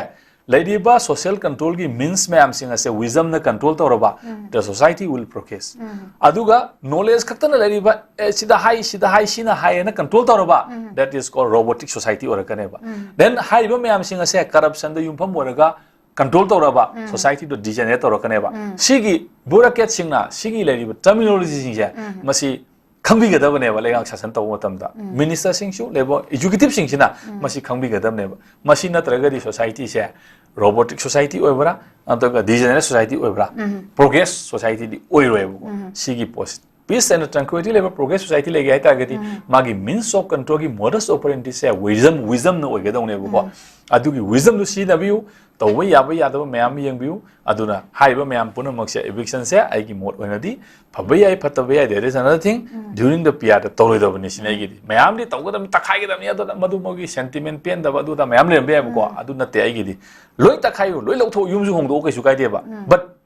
ꯂꯩꯔꯤꯕ social control ꯒꯤ means ꯃꯌꯥꯝꯁꯤꯡ ꯑꯁꯦ wisdom ꯅ control ꯇꯧꯔꯕ, the society will progress꯫ ꯑꯗꯨꯒ knowledge ꯈꯛꯇꯅ ꯂꯩꯔꯤꯕ, ꯑꯦ, ꯁꯤꯗ ꯍꯥꯏ, ꯁꯤꯗ ꯍꯥꯏ, ꯁꯤꯅ ꯍꯥꯏ ꯍꯥꯏꯅ control ꯇꯧꯔꯕ, that is called robotic society ꯑꯣꯏꯔꯛꯀꯅꯦꯕ꯫ Then ꯍꯥꯏꯔꯤꯕ ꯃꯌꯥꯝꯁꯤꯡ ꯑꯁꯦ corruption ꯗ ꯌꯨꯝꯐꯝ ꯑꯣꯏꯔꯒ control ꯇꯧꯔꯕ society ꯗꯣ degenerate ꯇꯧꯔꯛꯀꯅꯦꯕ꯫ ꯁꯤꯒꯤ bureaucrat ꯁꯤꯡꯅ ꯁꯤꯒꯤ ꯂꯩꯔꯤꯕ terminology ꯁꯤꯡꯁꯦ, ꯃꯁꯤ ꯈꯪꯕꯤꯒꯗꯕꯅꯦꯕ꯫ ꯂꯩꯉꯥꯛ ꯁꯥꯁꯟ ꯇꯧꯕ ꯃꯇꯝꯗ minister ꯁꯤꯡꯁꯨ, ꯂꯩꯕ executive ꯁꯤꯡꯁꯤꯅ ꯃꯁꯤ ꯈꯪꯕꯤꯒꯗꯕꯅꯦꯕ꯫ ꯃꯁꯤ ꯅꯠꯇ꯭ꯔꯒꯗꯤ society ꯁꯦ robotic society ꯑꯣꯏꯕ꯭ꯔꯥ, ꯅꯠꯇ꯭ꯔꯒ degenerate society ꯑꯣꯏꯕ꯭ꯔꯥ, progress society ꯗꯤ ꯑꯣꯏꯔꯣꯏꯕꯀꯣ꯫ ꯁꯤꯒꯤ ꯄꯣꯠꯁꯤ Peace and tranquility ꯂꯩꯕ progress society ꯂꯩꯒꯦ ꯍꯥꯏꯇꯥꯔꯒꯗꯤ ꯃꯥꯒꯤ means of control ꯒꯤ modus operandi ꯁꯦ wisdom, wisdom ꯅ ꯑꯣꯏꯒꯗꯧꯅꯦꯕꯀꯣ꯫ ꯑꯗꯨꯒꯤ wisdom ꯗꯨ ꯁꯤꯖꯤꯟꯅꯕꯤꯌꯨ꯫ ꯇꯧꯕ ꯌꯥꯕ ꯌꯥꯗꯕ ꯃꯌꯥꯝ ꯌꯦꯡꯕꯤꯌꯨ꯫ ꯑꯗꯨꯅ ꯍꯥꯏꯔꯤꯕ ꯃꯌꯥꯝ ꯄꯨꯝꯅꯃꯛꯁꯦ eviction ꯁꯦ ꯑꯩꯒꯤ ꯃꯣꯠ ꯑꯣꯏꯅꯗꯤ ꯐꯕ ꯌꯥꯏ, ꯐꯠꯇꯕ ꯌꯥꯏ, there is another thing꯫ During the P R ꯗ ꯇꯧꯔꯣꯏꯗꯕꯅꯤ ꯁꯤꯅꯤ ꯑꯩꯒꯤꯗꯤ꯫ ꯃꯌꯥꯝꯗꯤ ꯇꯧꯒꯗꯕꯅꯤ, ꯇꯛꯈꯥꯏꯒꯗꯕꯅꯤ, ꯑꯗꯨꯅ ꯃꯗꯨ ꯃꯣꯏꯒꯤ sentiment ꯄꯦꯟꯗꯕ ꯑꯗꯨꯗ ꯃꯌꯥꯝ ꯂꯩꯔꯝꯕ ꯌꯥꯏꯕꯀꯣ꯫ ꯑꯗꯨ ꯅꯠꯇꯦ ꯑꯩꯒꯤꯗꯤ꯫ ꯂꯣꯏ ꯇꯛꯈꯥꯏꯌꯨ, ꯂꯣꯏ ꯂꯧꯊꯣꯛꯎ, ꯌꯨꯝꯁꯨ ꯍꯣꯡꯗꯣꯛꯎ, ꯀꯩꯁꯨ ꯀꯥꯏꯗꯦꯕ꯫ But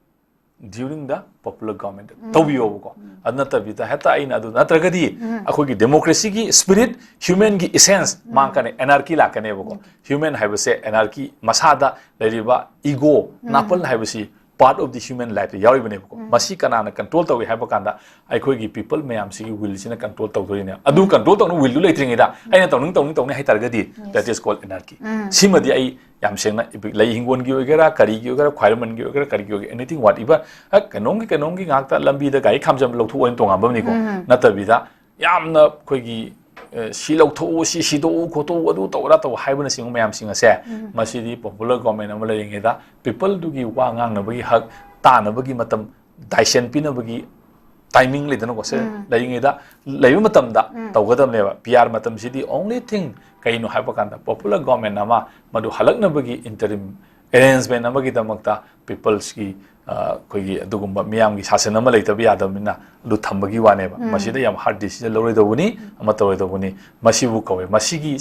during the popular government ꯇꯧꯕꯤꯌꯣꯕꯀꯣ꯫ ꯑꯗꯨ ꯅꯠꯇꯕꯤꯗ ꯍꯦꯛꯇ ꯑꯩꯅ ꯑꯗꯨ ꯅꯠꯇ꯭ꯔꯒꯗꯤ ꯑꯩꯈꯣꯏꯒꯤ democracy ꯒꯤ spirit, human ꯒꯤ essence ꯃꯥꯡꯀꯅꯤ, anarchy ꯂꯥꯛꯀꯅꯦꯕꯀꯣ꯫ Human ꯍꯥꯏꯕꯁꯦ anarchy ꯃꯁꯥꯗ ꯂꯩꯔꯤꯕ ego, ꯅꯥꯄꯜ ꯍꯥꯏꯕꯁꯤ part of the human life ꯇ ꯌꯥꯎꯔꯤꯕꯅꯦꯕꯀꯣ꯫ ꯃꯁꯤ ꯀꯅꯥꯅ control ꯇꯧꯏ ꯍꯥꯏꯕ ꯀꯥꯟꯗ ꯑꯩꯈꯣꯏꯒꯤ people ꯃꯌꯥꯝꯁꯤꯒꯤ will ꯁꯤꯅ control ꯇꯧꯗꯣꯏꯅꯦ꯫ ꯑꯗꯨ control ꯇꯧꯅ will ꯗꯨ ꯂꯩꯇ꯭ꯔꯤꯉꯩꯗ ꯑꯩꯅ ꯇꯧꯅꯤꯡ ꯇꯧꯅꯤꯡ ꯇꯧꯅꯤ ꯍꯥꯏꯇꯥꯔꯒꯗꯤ that is called anarchy꯫ ꯁꯤꯃꯗꯤ ꯑꯩ ꯌꯥꯝ ꯁꯦꯡꯅ evict-, ꯂꯩ ꯍꯤꯡꯒꯣꯜꯒꯤ ꯑꯣꯏꯒꯦꯔꯥ, ꯀꯔꯤꯒꯤ ꯑꯣꯏꯒꯦꯔꯥ, ꯈ꯭ꯋꯥꯏꯔꯝꯕꯟꯒꯤ ꯑꯣꯏꯒꯦꯔꯥ, ꯀꯔꯤꯒꯤ ꯑꯣꯏꯒꯦꯔꯥ, anything, whatever, ꯑ, ꯀꯩꯅꯣꯝꯒꯤ ꯀꯩꯅꯣꯝꯒꯤ ꯉꯥꯛꯇ ꯂꯝꯕꯤꯗ ꯒꯥꯔꯤ ꯈꯥꯝꯖꯟꯕ ꯂꯧꯊꯣꯛꯑꯣ ꯍꯥꯏꯅ ꯇꯣꯉꯥꯟꯕ ꯑꯃꯅꯤꯀꯣ꯫ ꯅꯠꯇꯕꯤꯗ ꯌꯥꯝꯅ ꯑꯩꯈꯣꯏꯒꯤ, ꯑ, ꯁꯤ ꯂꯧꯊꯣꯛꯎ, ꯁꯤ ꯁꯤꯗꯣꯛꯎ, ꯈꯣꯠꯇꯣꯛꯎ, ꯑꯗꯨ ꯇꯧꯔ ꯇꯧ ꯍꯥꯏꯕꯅꯆꯤꯡꯕ ꯃꯌꯥꯝꯁꯤꯡ ꯑꯁꯦ ꯃꯁꯤꯗꯤ popular government ꯑꯃ ꯂꯩꯔꯤꯉꯩꯗ people ꯗꯨꯒꯤ ꯋꯥ ꯉꯥꯡꯅꯕꯒꯤ ꯍꯛ, ꯇꯥꯅꯕꯒꯤ ꯃꯇꯝ, ꯗꯥꯏꯁꯦꯟ ꯄꯤꯅꯕꯒꯤ timing ꯂꯩꯗꯅꯀꯣ, ꯁꯦ ꯂꯩꯔꯤꯉꯩꯗ, ꯂꯩꯕ ꯃꯇꯝꯗ ꯇꯧꯒꯗꯕꯅꯦꯕ꯫ P R ꯃꯇꯝꯁꯤꯗꯤ only thing ꯀꯩꯅꯣ ꯍꯥꯏꯕ ꯀꯥꯟꯗ popular government ꯑꯃ ꯃꯗꯨ ꯍꯜꯂꯛꯅꯕꯒꯤ interim arrangement ꯑꯃꯒꯤꯗꯃꯛꯇ peoples ꯀꯤ, ꯑ, ꯑꯩꯈꯣꯏꯒꯤ ꯑꯗꯨꯒꯨꯝꯕ ꯃꯤꯌꯥꯝꯒꯤ ꯁꯥꯁꯟ ꯑꯃ ꯂꯩꯇꯕ ꯌꯥꯗꯕꯅꯤꯅ ꯑꯗꯨ ꯊꯝꯕꯒꯤ ꯋꯥꯅꯦꯕ꯫ ꯃꯁꯤꯗ ꯌꯥꯝ hard decision ꯂꯧꯔꯣꯏꯗꯧꯕꯅꯤ, ꯑꯃ ꯇꯧꯔꯣꯏꯗꯧꯕꯅꯤ꯫ ꯃꯁꯤꯕꯨ ꯀꯧꯋꯦ꯫ ꯃꯁꯤꯒꯤ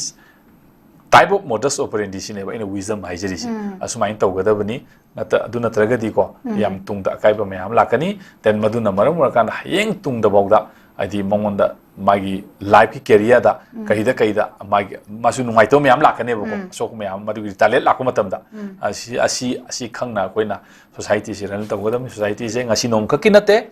type of modus operandi ꯁꯤꯅꯦꯕ ꯑꯩꯅ wisdom ꯍꯥꯏꯖꯔꯤꯁꯦ꯫ ꯑꯁꯨꯃꯥꯏꯅ ꯇꯧꯒꯗꯕꯅꯤ꯫ ꯅꯠꯇ-, ꯑꯗꯨ ꯅꯠꯇ꯭ꯔꯒꯗꯤꯀꯣ, ꯌꯥꯝ ꯇꯨꯡꯗ ꯑꯀꯥꯏꯕ ꯃꯌꯥꯝ ꯂꯥꯛꯀꯅꯤ꯫ Then ꯃꯗꯨꯅ ꯃꯔꯝ ꯑꯣꯏꯔꯀꯥꯟꯗ ꯍꯌꯦꯡ ꯇꯨꯡꯗ ꯐꯥꯎꯗ, ꯍꯥꯏꯗꯤ ꯃꯉꯣꯟꯗ ꯃꯥꯒꯤ life ꯀꯤ career ꯗ ꯀꯩꯗ ꯀꯩꯗ ꯃꯥꯒꯤ, ꯃꯥꯁꯨ ꯅꯨꯡꯉꯥꯏꯇꯕ ꯃꯌꯥꯝ ꯂꯥꯛꯀꯅꯦꯕꯀꯣ꯫ ꯑꯁꯣꯛꯄ ꯃꯌꯥꯝ, ꯃꯗꯨꯒꯤ retaliate ꯂꯥꯛꯄ ꯃꯇꯝꯗ꯫ ꯑꯁꯤ, ꯑꯁꯤ, ꯑꯁꯤ ꯈꯪꯅ ꯑꯩꯈꯣꯏꯅ society ꯁꯤ run ꯇꯧꯒꯗꯕꯅꯤ꯫ Society ꯁꯦ ꯉꯁꯤ ꯅꯣꯡꯈꯛꯀꯤ ꯅꯠꯇꯦ,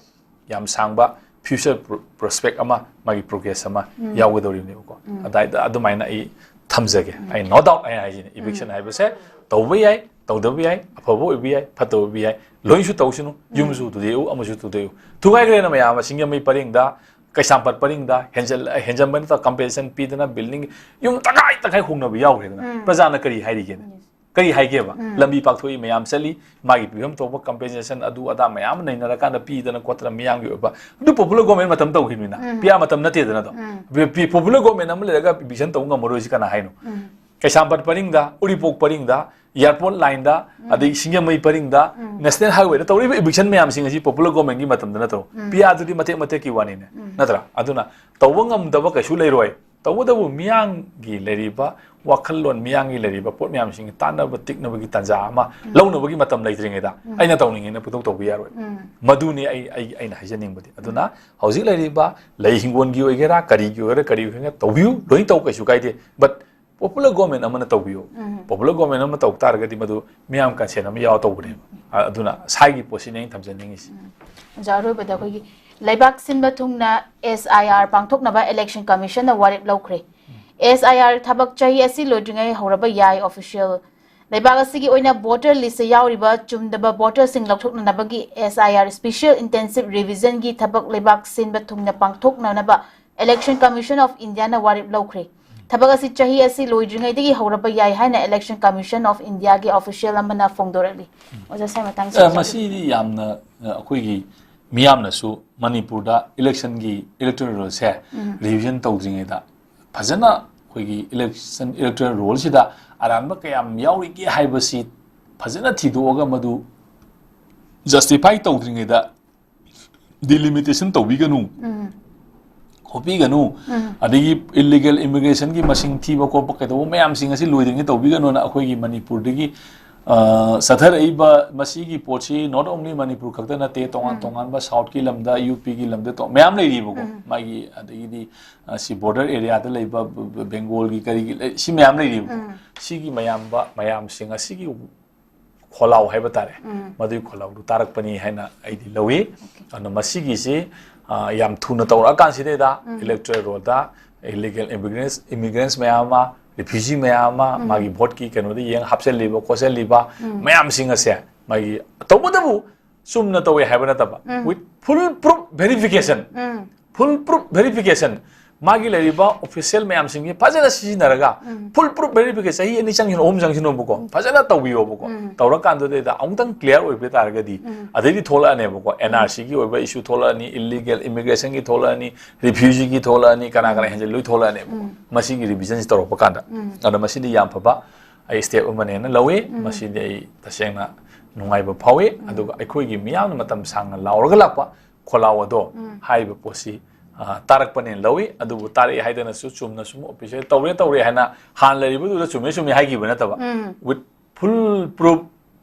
ꯌꯥꯝ ꯁꯥꯡꯕ future pro-, prospect ꯑꯃ, ꯃꯥꯒꯤ progress ꯑꯃ ꯌꯥꯎꯒꯗꯧꯔꯤꯕꯅꯦꯕꯀꯣ꯫ ꯑꯗꯥꯏꯗ ꯑꯗꯨꯃꯥꯏꯅ ꯑꯩ ꯊꯝꯖꯒꯦ꯫ ꯑꯩ no doubt ꯑꯩ ꯍꯥꯏꯁꯤꯅꯤ, eviction ꯍꯥꯏꯕꯁꯦ ꯇꯧꯕ ꯌꯥꯏ, ꯇꯧꯗꯕ ꯌꯥꯏ, ꯑꯐꯕ ꯑꯣꯏꯕ ꯌꯥꯏ, ꯐꯠꯇꯕ ꯑꯣꯏꯕ ꯌꯥꯏ, ꯂꯣꯏꯅꯁꯨ ꯇꯧꯁꯅꯨ꯫ ꯌꯨꯝꯁꯨ ꯊꯨꯗꯦꯛꯎ, ꯑꯃꯁꯨ ꯊꯨꯗꯦꯛꯎ꯫ ꯊꯨꯒꯥꯏꯈ꯭ꯔꯦꯅ ꯃꯌꯥꯝ ꯑꯃ ꯁꯤꯡꯖꯃꯩ ꯄꯔꯦꯡꯗ, ꯀꯩꯁꯥꯝꯄꯥꯠ ꯄꯔꯦꯡꯗ ꯍꯦꯟꯖꯜ-, ꯍꯦꯟꯖꯟꯕ ꯅꯠꯇ꯭ꯔꯒ compensation ꯄꯤꯗꯅ building ꯌꯨꯝ ꯇꯪꯈꯥꯏ ꯇꯪꯈꯥꯏ ꯍꯣꯡꯅꯕ ꯌꯥꯎꯈ꯭ꯔꯦꯗꯅ꯫ ꯄ꯭ꯔꯖꯥꯅ ꯀꯔꯤ ꯍꯥꯏꯔꯤꯒꯦꯅꯦ? ꯀꯔꯤ ꯍꯥꯏꯒꯦꯕ? ꯎꯝ꯫ ꯂꯝꯕꯤ ꯄꯥꯛꯊꯣꯛꯏ, ꯃꯌꯥꯝ ꯆꯠꯂꯤ, ꯃꯥꯒꯤ ꯄꯤꯐꯝ ꯊꯣꯛꯄ compensation ꯑꯗꯨ ꯑꯗꯥ ꯃꯌꯥꯝ ꯑꯃ ꯅꯩꯅꯔꯀꯥꯟꯗ ꯄꯤꯗꯅ ꯈꯣꯠꯇꯅ ꯃꯤꯌꯥꯝꯒꯤ ꯑꯣꯏꯕ, ꯑꯗꯨ popular government ꯃꯇꯝ ꯇꯧꯈꯤꯕꯅꯤꯅ, ꯎꯝ꯫ P R ꯃꯇꯝ ꯅꯠꯇꯦꯗꯅ ꯑꯗꯣ꯫ ꯎꯝ꯫ ꯄꯤ-, ꯄꯤ-, popular government ꯑꯃ ꯂꯩꯔꯒ eviction ꯇꯧꯕ ꯉꯝꯃꯔꯣꯏꯁꯤ ꯀꯅꯥ ꯍꯥꯏꯅꯣ? ꯎꯝ꯫ ꯀꯩꯁꯥꯝꯄꯥꯠ ꯄꯔꯤꯡꯗ, ꯎꯔꯤꯄꯣꯛ ꯄꯔꯤꯡꯗ, airport lineꯗ, ꯎꯝ꯫ ꯑꯗꯩ ꯁꯤꯡꯖꯃꯩ ꯄꯔꯤꯡꯗ, ꯎꯝ꯫ National Highwayꯗ ꯇꯧꯔꯤꯕ eviction ꯃꯌꯥꯝꯁꯤꯡ ꯑꯁꯤ popular governmentꯀꯤ ꯃꯇꯝꯗ ꯅꯠꯇ꯭ꯔꯣ? ꯎꯝ꯫ P Rꯗꯨꯗꯤ ꯃꯇꯦꯛ ꯃꯇꯦꯛꯀꯤ ꯋꯥꯅꯤꯅꯦ, ꯎꯝ꯫ ꯅꯠꯇ꯭ꯔꯥ? ꯑꯗꯨꯅ ꯇꯧꯕ ꯉꯝꯗꯕ ꯀꯩꯁꯨ ꯂꯩꯔꯣꯏ꯫ ꯇꯧꯕꯇꯕꯨ ꯃꯤꯌꯥꯝꯒꯤ ꯂꯩꯔꯤꯕ ꯋꯥꯈꯜꯂꯣꯟ, ꯃꯤꯌꯥꯝꯒꯤ ꯂꯩꯔꯤꯕ ꯄꯣꯠ ꯃꯌꯥꯝꯁꯤꯡ ꯇꯥꯟꯅꯕ ꯇꯤꯛꯅꯕꯒꯤ ꯇꯥꯟꯖꯥ ꯑꯃ ꯎꯝ꯫ ꯂꯧꯅꯕꯒꯤ ꯃꯇꯝ ꯂꯩꯇ꯭ꯔꯤꯉꯩꯗ ꯎꯝ꯫ ꯑꯩꯅ ꯇꯧꯅꯤꯡꯉꯦꯅ ꯄꯨꯡꯇꯧ ꯇꯧꯕ ꯌꯥꯔꯣꯏ꯫ ꯎꯝ꯫ ꯃꯗꯨꯅꯤ ꯑꯩ, ꯑꯩ, ꯑꯩꯅ ꯍꯥꯏꯖꯅꯤꯡꯕꯗꯤ꯫ ꯑꯗꯨꯅ ꯎꯝ꯫ ꯍꯧꯖꯤꯛ ꯂꯩꯔꯤꯕ ꯂꯩ ꯍꯤꯡꯒꯣꯜꯒꯤ ꯑꯣꯏꯒꯦꯔꯥ, ꯀꯔꯤꯒꯤ ꯑꯣꯏꯒꯦꯔꯥ, ꯀꯔꯤꯒꯤ ꯑꯣꯏꯒꯦꯔꯥ ꯇꯧꯕꯤꯌꯨ, ꯂꯣꯏ ꯇꯧ, ꯀꯩꯁꯨ ꯀꯥꯏꯗꯦ꯫ But popular government ꯑꯃꯅ ꯇꯧꯕꯤꯌꯨ꯫ ꯎꯝ꯫ Popular government ꯑꯃ ꯇꯧ ꯇꯥꯔꯒꯗꯤ ꯃꯗꯨ ꯃꯤꯌꯥꯝ consent ꯑꯃ ꯌꯥꯎꯔ ꯇꯧꯕꯅꯦꯕ꯫ ꯑ-, ꯑꯗꯨꯅ ꯁꯥꯏꯒꯤ ꯄꯣꯠꯁꯤꯅꯤ ꯑꯩꯅ ꯊꯝꯖꯅꯤꯡꯉꯤꯁꯤ꯫ ꯎꯝ꯫ ꯑꯣꯖꯥ, ꯑꯔꯣꯏꯕꯗ ꯑꯩꯈꯣꯏꯒꯤ ꯂꯩꯕꯥꯛ ꯁꯤꯟꯕ ꯊꯨꯡꯅ S I R ꯄꯥꯡꯊꯣꯛꯅꯕ election commissionꯅ ꯋꯥꯔꯦꯞ ꯂꯧꯈ꯭ꯔꯦ꯫ S I R ꯊꯕꯛ ꯆꯍꯤ ꯑꯁꯤ ꯂꯣꯏꯗ꯭ꯔꯤꯉꯩ ꯍꯧꯔꯕ ꯌꯥꯏ official꯫ ꯂꯩꯕꯥꯛ ꯑꯁꯤꯒꯤ ꯑꯣꯏꯅ voter listꯇ ꯌꯥꯎꯔꯤꯕ ꯆꯨꯝꯗꯕ voterꯁꯤꯡ ꯂꯧꯊꯣꯛꯅꯅꯕꯒꯤ S I R special intensive revisionꯒꯤ ꯊꯕꯛ ꯂꯩꯕꯥꯛ ꯁꯤꯟꯕ ꯊꯨꯡꯅ ꯄꯥꯡꯊꯣꯛꯅꯅꯕ Election Commission of Indiaꯅ ꯋꯥꯔꯦꯞ ꯂꯧꯈ꯭ꯔꯦ꯫ ꯊꯕꯛ ꯑꯁꯤ ꯆꯍꯤ ꯑꯁꯤ ꯂꯣꯏꯗ꯭ꯔꯤꯉꯩꯗꯒꯤ ꯍꯧꯔꯕ ꯌꯥꯏ ꯍꯥꯏꯅ Election Commission of Indiaꯒꯤ official ꯑꯃꯅ ꯐꯣꯡꯗꯣꯔꯛꯂꯤ꯫ ꯑꯣꯖꯥ, ꯁꯥꯏ ꯃꯇꯥꯡꯁꯤꯗ ꯑ, ꯃꯁꯤꯗꯤ ꯌꯥꯝꯅ, ꯑ, ꯑꯩꯈꯣꯏꯒꯤ ꯃꯤꯌꯥꯝꯅꯁꯨ ꯃꯅꯤꯄꯨꯔꯗ electionꯒꯤ electoral rollꯁꯦ ꯎꯝ꯫ Revision ꯇꯧꯗ꯭ꯔꯤꯉꯩꯗ ꯐꯖꯅ ꯑꯩꯈꯣꯏꯒꯤ election electoral rollꯁꯤꯗ ꯑꯔꯥꯟꯕ ꯀꯌꯥꯝ ꯌꯥꯎꯔꯤꯒꯦ ꯍꯥꯏꯕꯁꯤ ꯐꯖꯅ ꯊꯤꯗꯣꯛꯑꯒ ꯃꯗꯨ justify ꯇꯧꯗ꯭ꯔꯤꯉꯩꯗ delimitation ꯇꯧꯕꯤꯒꯅꯨ, ꯎꯝ꯫ ꯈꯣꯠꯄꯤꯒꯅꯨ, ꯎꯝ꯫ ꯑꯗꯒꯤ illegal immigrationꯒꯤ ꯃꯁꯤꯡ ꯊꯤꯕ ꯈꯣꯠꯄ ꯀꯩꯗꯧꯕ ꯃꯌꯥꯝꯁꯤꯡ ꯑꯁꯤ ꯂꯣꯏꯗ꯭ꯔꯤꯉꯩ ꯇꯧꯕꯤꯒꯅꯨꯅ ꯑꯩꯈꯣꯏꯒꯤ ꯃꯅꯤꯄꯨꯔꯗꯒꯤ, ꯑ, ꯆꯠꯊꯔꯛꯏꯕ ꯃꯁꯤꯒꯤ ꯄꯣꯠꯁꯤ not only ꯃꯅꯤꯄꯨꯔ ꯈꯛꯇ ꯅꯠꯇꯦ, ꯇꯣꯉꯥꯟ ꯎꯝ꯫ ꯇꯣꯉꯥꯟꯕ Southꯀꯤ ꯂꯝꯗ, UPꯒꯤ ꯂꯝꯗ ꯇꯣ-, ꯃꯌꯥꯝ ꯂꯩꯔꯤꯕꯀꯣ꯫ ꯎꯝ꯫ ꯃꯥꯒꯤ ꯑꯗꯒꯤꯗꯤ, ꯑ, ꯁꯤ border areaꯗ ꯂꯩꯕ ꯕ-, ꯕ-, Bengalꯒꯤ ꯀꯔꯤꯒꯤ ꯂꯩ-, ꯁꯤ ꯃꯌꯥꯝ ꯂꯩꯔꯤꯕꯀꯣ꯫ ꯎꯝ꯫ ꯁꯤꯒꯤ ꯃꯌꯥꯝꯕ ꯃꯌꯥꯝꯁꯤꯡ ꯑꯁꯤꯒꯤ ꯈꯣꯜꯂꯥꯎ ꯍꯥꯏꯕ ꯇꯥꯔꯦ, ꯎꯝ꯫ ꯃꯗꯨꯒꯤ ꯈꯣꯜꯂꯥꯎꯗꯨ ꯇꯥꯔꯛꯄꯅꯤ ꯍꯥꯏꯅ ꯑꯩꯗꯤ ꯂꯧꯏ꯫ Okay꯫ ꯑꯗꯨꯅ ꯃꯁꯤꯒꯤꯁꯤ, ꯑ, ꯌꯥꯝ ꯊꯨꯅ ꯇꯧꯔꯛꯑꯀꯥꯟꯁꯤꯗꯩꯗ ꯎꯝ꯫ Electoral rollꯗ illegal immigrants, immigrants ꯃꯌꯥꯝ ꯑꯃ, refugee ꯃꯌꯥꯝ ꯑꯃ, ꯎꯝ꯫ ꯃꯥꯒꯤ voteꯀꯤ ꯀꯩꯅꯣꯗ ꯌꯦꯡ ꯍꯥꯞꯆꯜꯂꯤꯕ, ꯈꯣꯠꯆꯜꯂꯤꯕ ꯎꯝ꯫ ꯃꯌꯥꯝꯁꯤꯡ ꯑꯁꯦ ꯃꯥꯒꯤ ꯇꯧꯕꯇꯕꯨ ꯆꯨꯝꯅ ꯇꯧꯋꯦ ꯍꯥꯏꯕ ꯅꯠꯇꯕ, ꯎꯝ꯫ With full proof verification, um. Full proof verification, ꯃꯥꯒꯤ ꯂꯩꯔꯤꯕ official ꯃꯌꯥꯝꯁꯤꯡꯁꯤ ꯐꯖꯅ ꯁꯤꯖꯤꯟꯅꯔꯒ, full proof verification, ꯆꯍꯤ ꯑꯅꯤ ꯆꯪꯁꯤꯅꯣ, ꯑꯍꯨꯝ ꯆꯪꯁꯤꯅꯣꯕꯀꯣ, ꯐꯖꯅ ꯇꯧꯕꯤꯌꯣꯕꯀꯣ꯫ ꯇꯧꯔꯀꯥꯟꯗꯨꯗꯩꯗ ꯑꯃꯨꯛꯇꯪ clear ꯑꯣꯏꯕ ꯇꯥꯔꯒꯗꯤ, ꯑꯗꯩꯗꯤ ꯊꯣꯛꯂꯛꯑꯅꯦꯕꯀꯣ, N R C ꯒꯤ ꯑꯣꯏꯕ issue ꯊꯣꯛꯂꯛꯑꯅꯤ, illegal immigration ꯒꯤ ꯊꯣꯛꯂꯛꯑꯅꯤ, refugee ꯒꯤ ꯊꯣꯛꯂꯛꯑꯅꯤ, ꯀꯅꯥ ꯀꯅꯥ ꯍꯦꯟꯖꯤꯜꯂꯨꯏ ꯊꯣꯛꯂꯛꯑꯅꯦꯕꯀꯣ, ꯃꯁꯤꯒꯤ revision ꯁꯤ ꯇꯧꯔꯛꯄ ꯀꯥꯟꯗ꯫ ꯑꯗꯣ ꯃꯁꯤꯗꯤ ꯌꯥꯝ ꯐꯕ ꯑꯩ step ꯑꯃꯅꯦꯅ ꯂꯧꯏ꯫ ꯃꯁꯤꯗꯤ ꯑꯩ ꯇꯁꯦꯡꯅ ꯅꯨꯡꯉꯥꯏꯕ ꯐꯥꯎꯏ꯫ ꯑꯗꯨꯒ ꯑꯩꯈꯣꯏꯒꯤ ꯃꯤꯌꯥꯝꯅ ꯃꯇꯝ ꯁꯥꯡꯅ ꯂꯥꯎꯔꯒ ꯂꯥꯛꯄ ꯈꯣꯜꯂꯥꯎ ꯑꯗꯣ, ꯍꯥꯏꯔꯤꯕ ꯄꯣꯠꯁꯤ, ꯑ, ꯇꯥꯔꯛꯄꯅꯦꯅ ꯂꯧꯏ꯫ ꯑꯗꯨꯕꯨ ꯇꯥꯔꯛꯑꯦ ꯍꯥꯏꯗꯅꯁꯨ ꯆꯨꯝꯅ ꯁꯨꯝ official ꯇꯧꯔꯦ ꯇꯧꯔꯦ ꯍꯥꯏꯅ ꯍꯥꯟꯅ ꯂꯩꯔꯤꯕꯗꯨꯗ ꯆꯨꯝꯃꯦ ꯆꯨꯝꯃꯦ ꯍꯥꯏꯈꯤꯕ ꯅꯠꯇꯕ, with full proof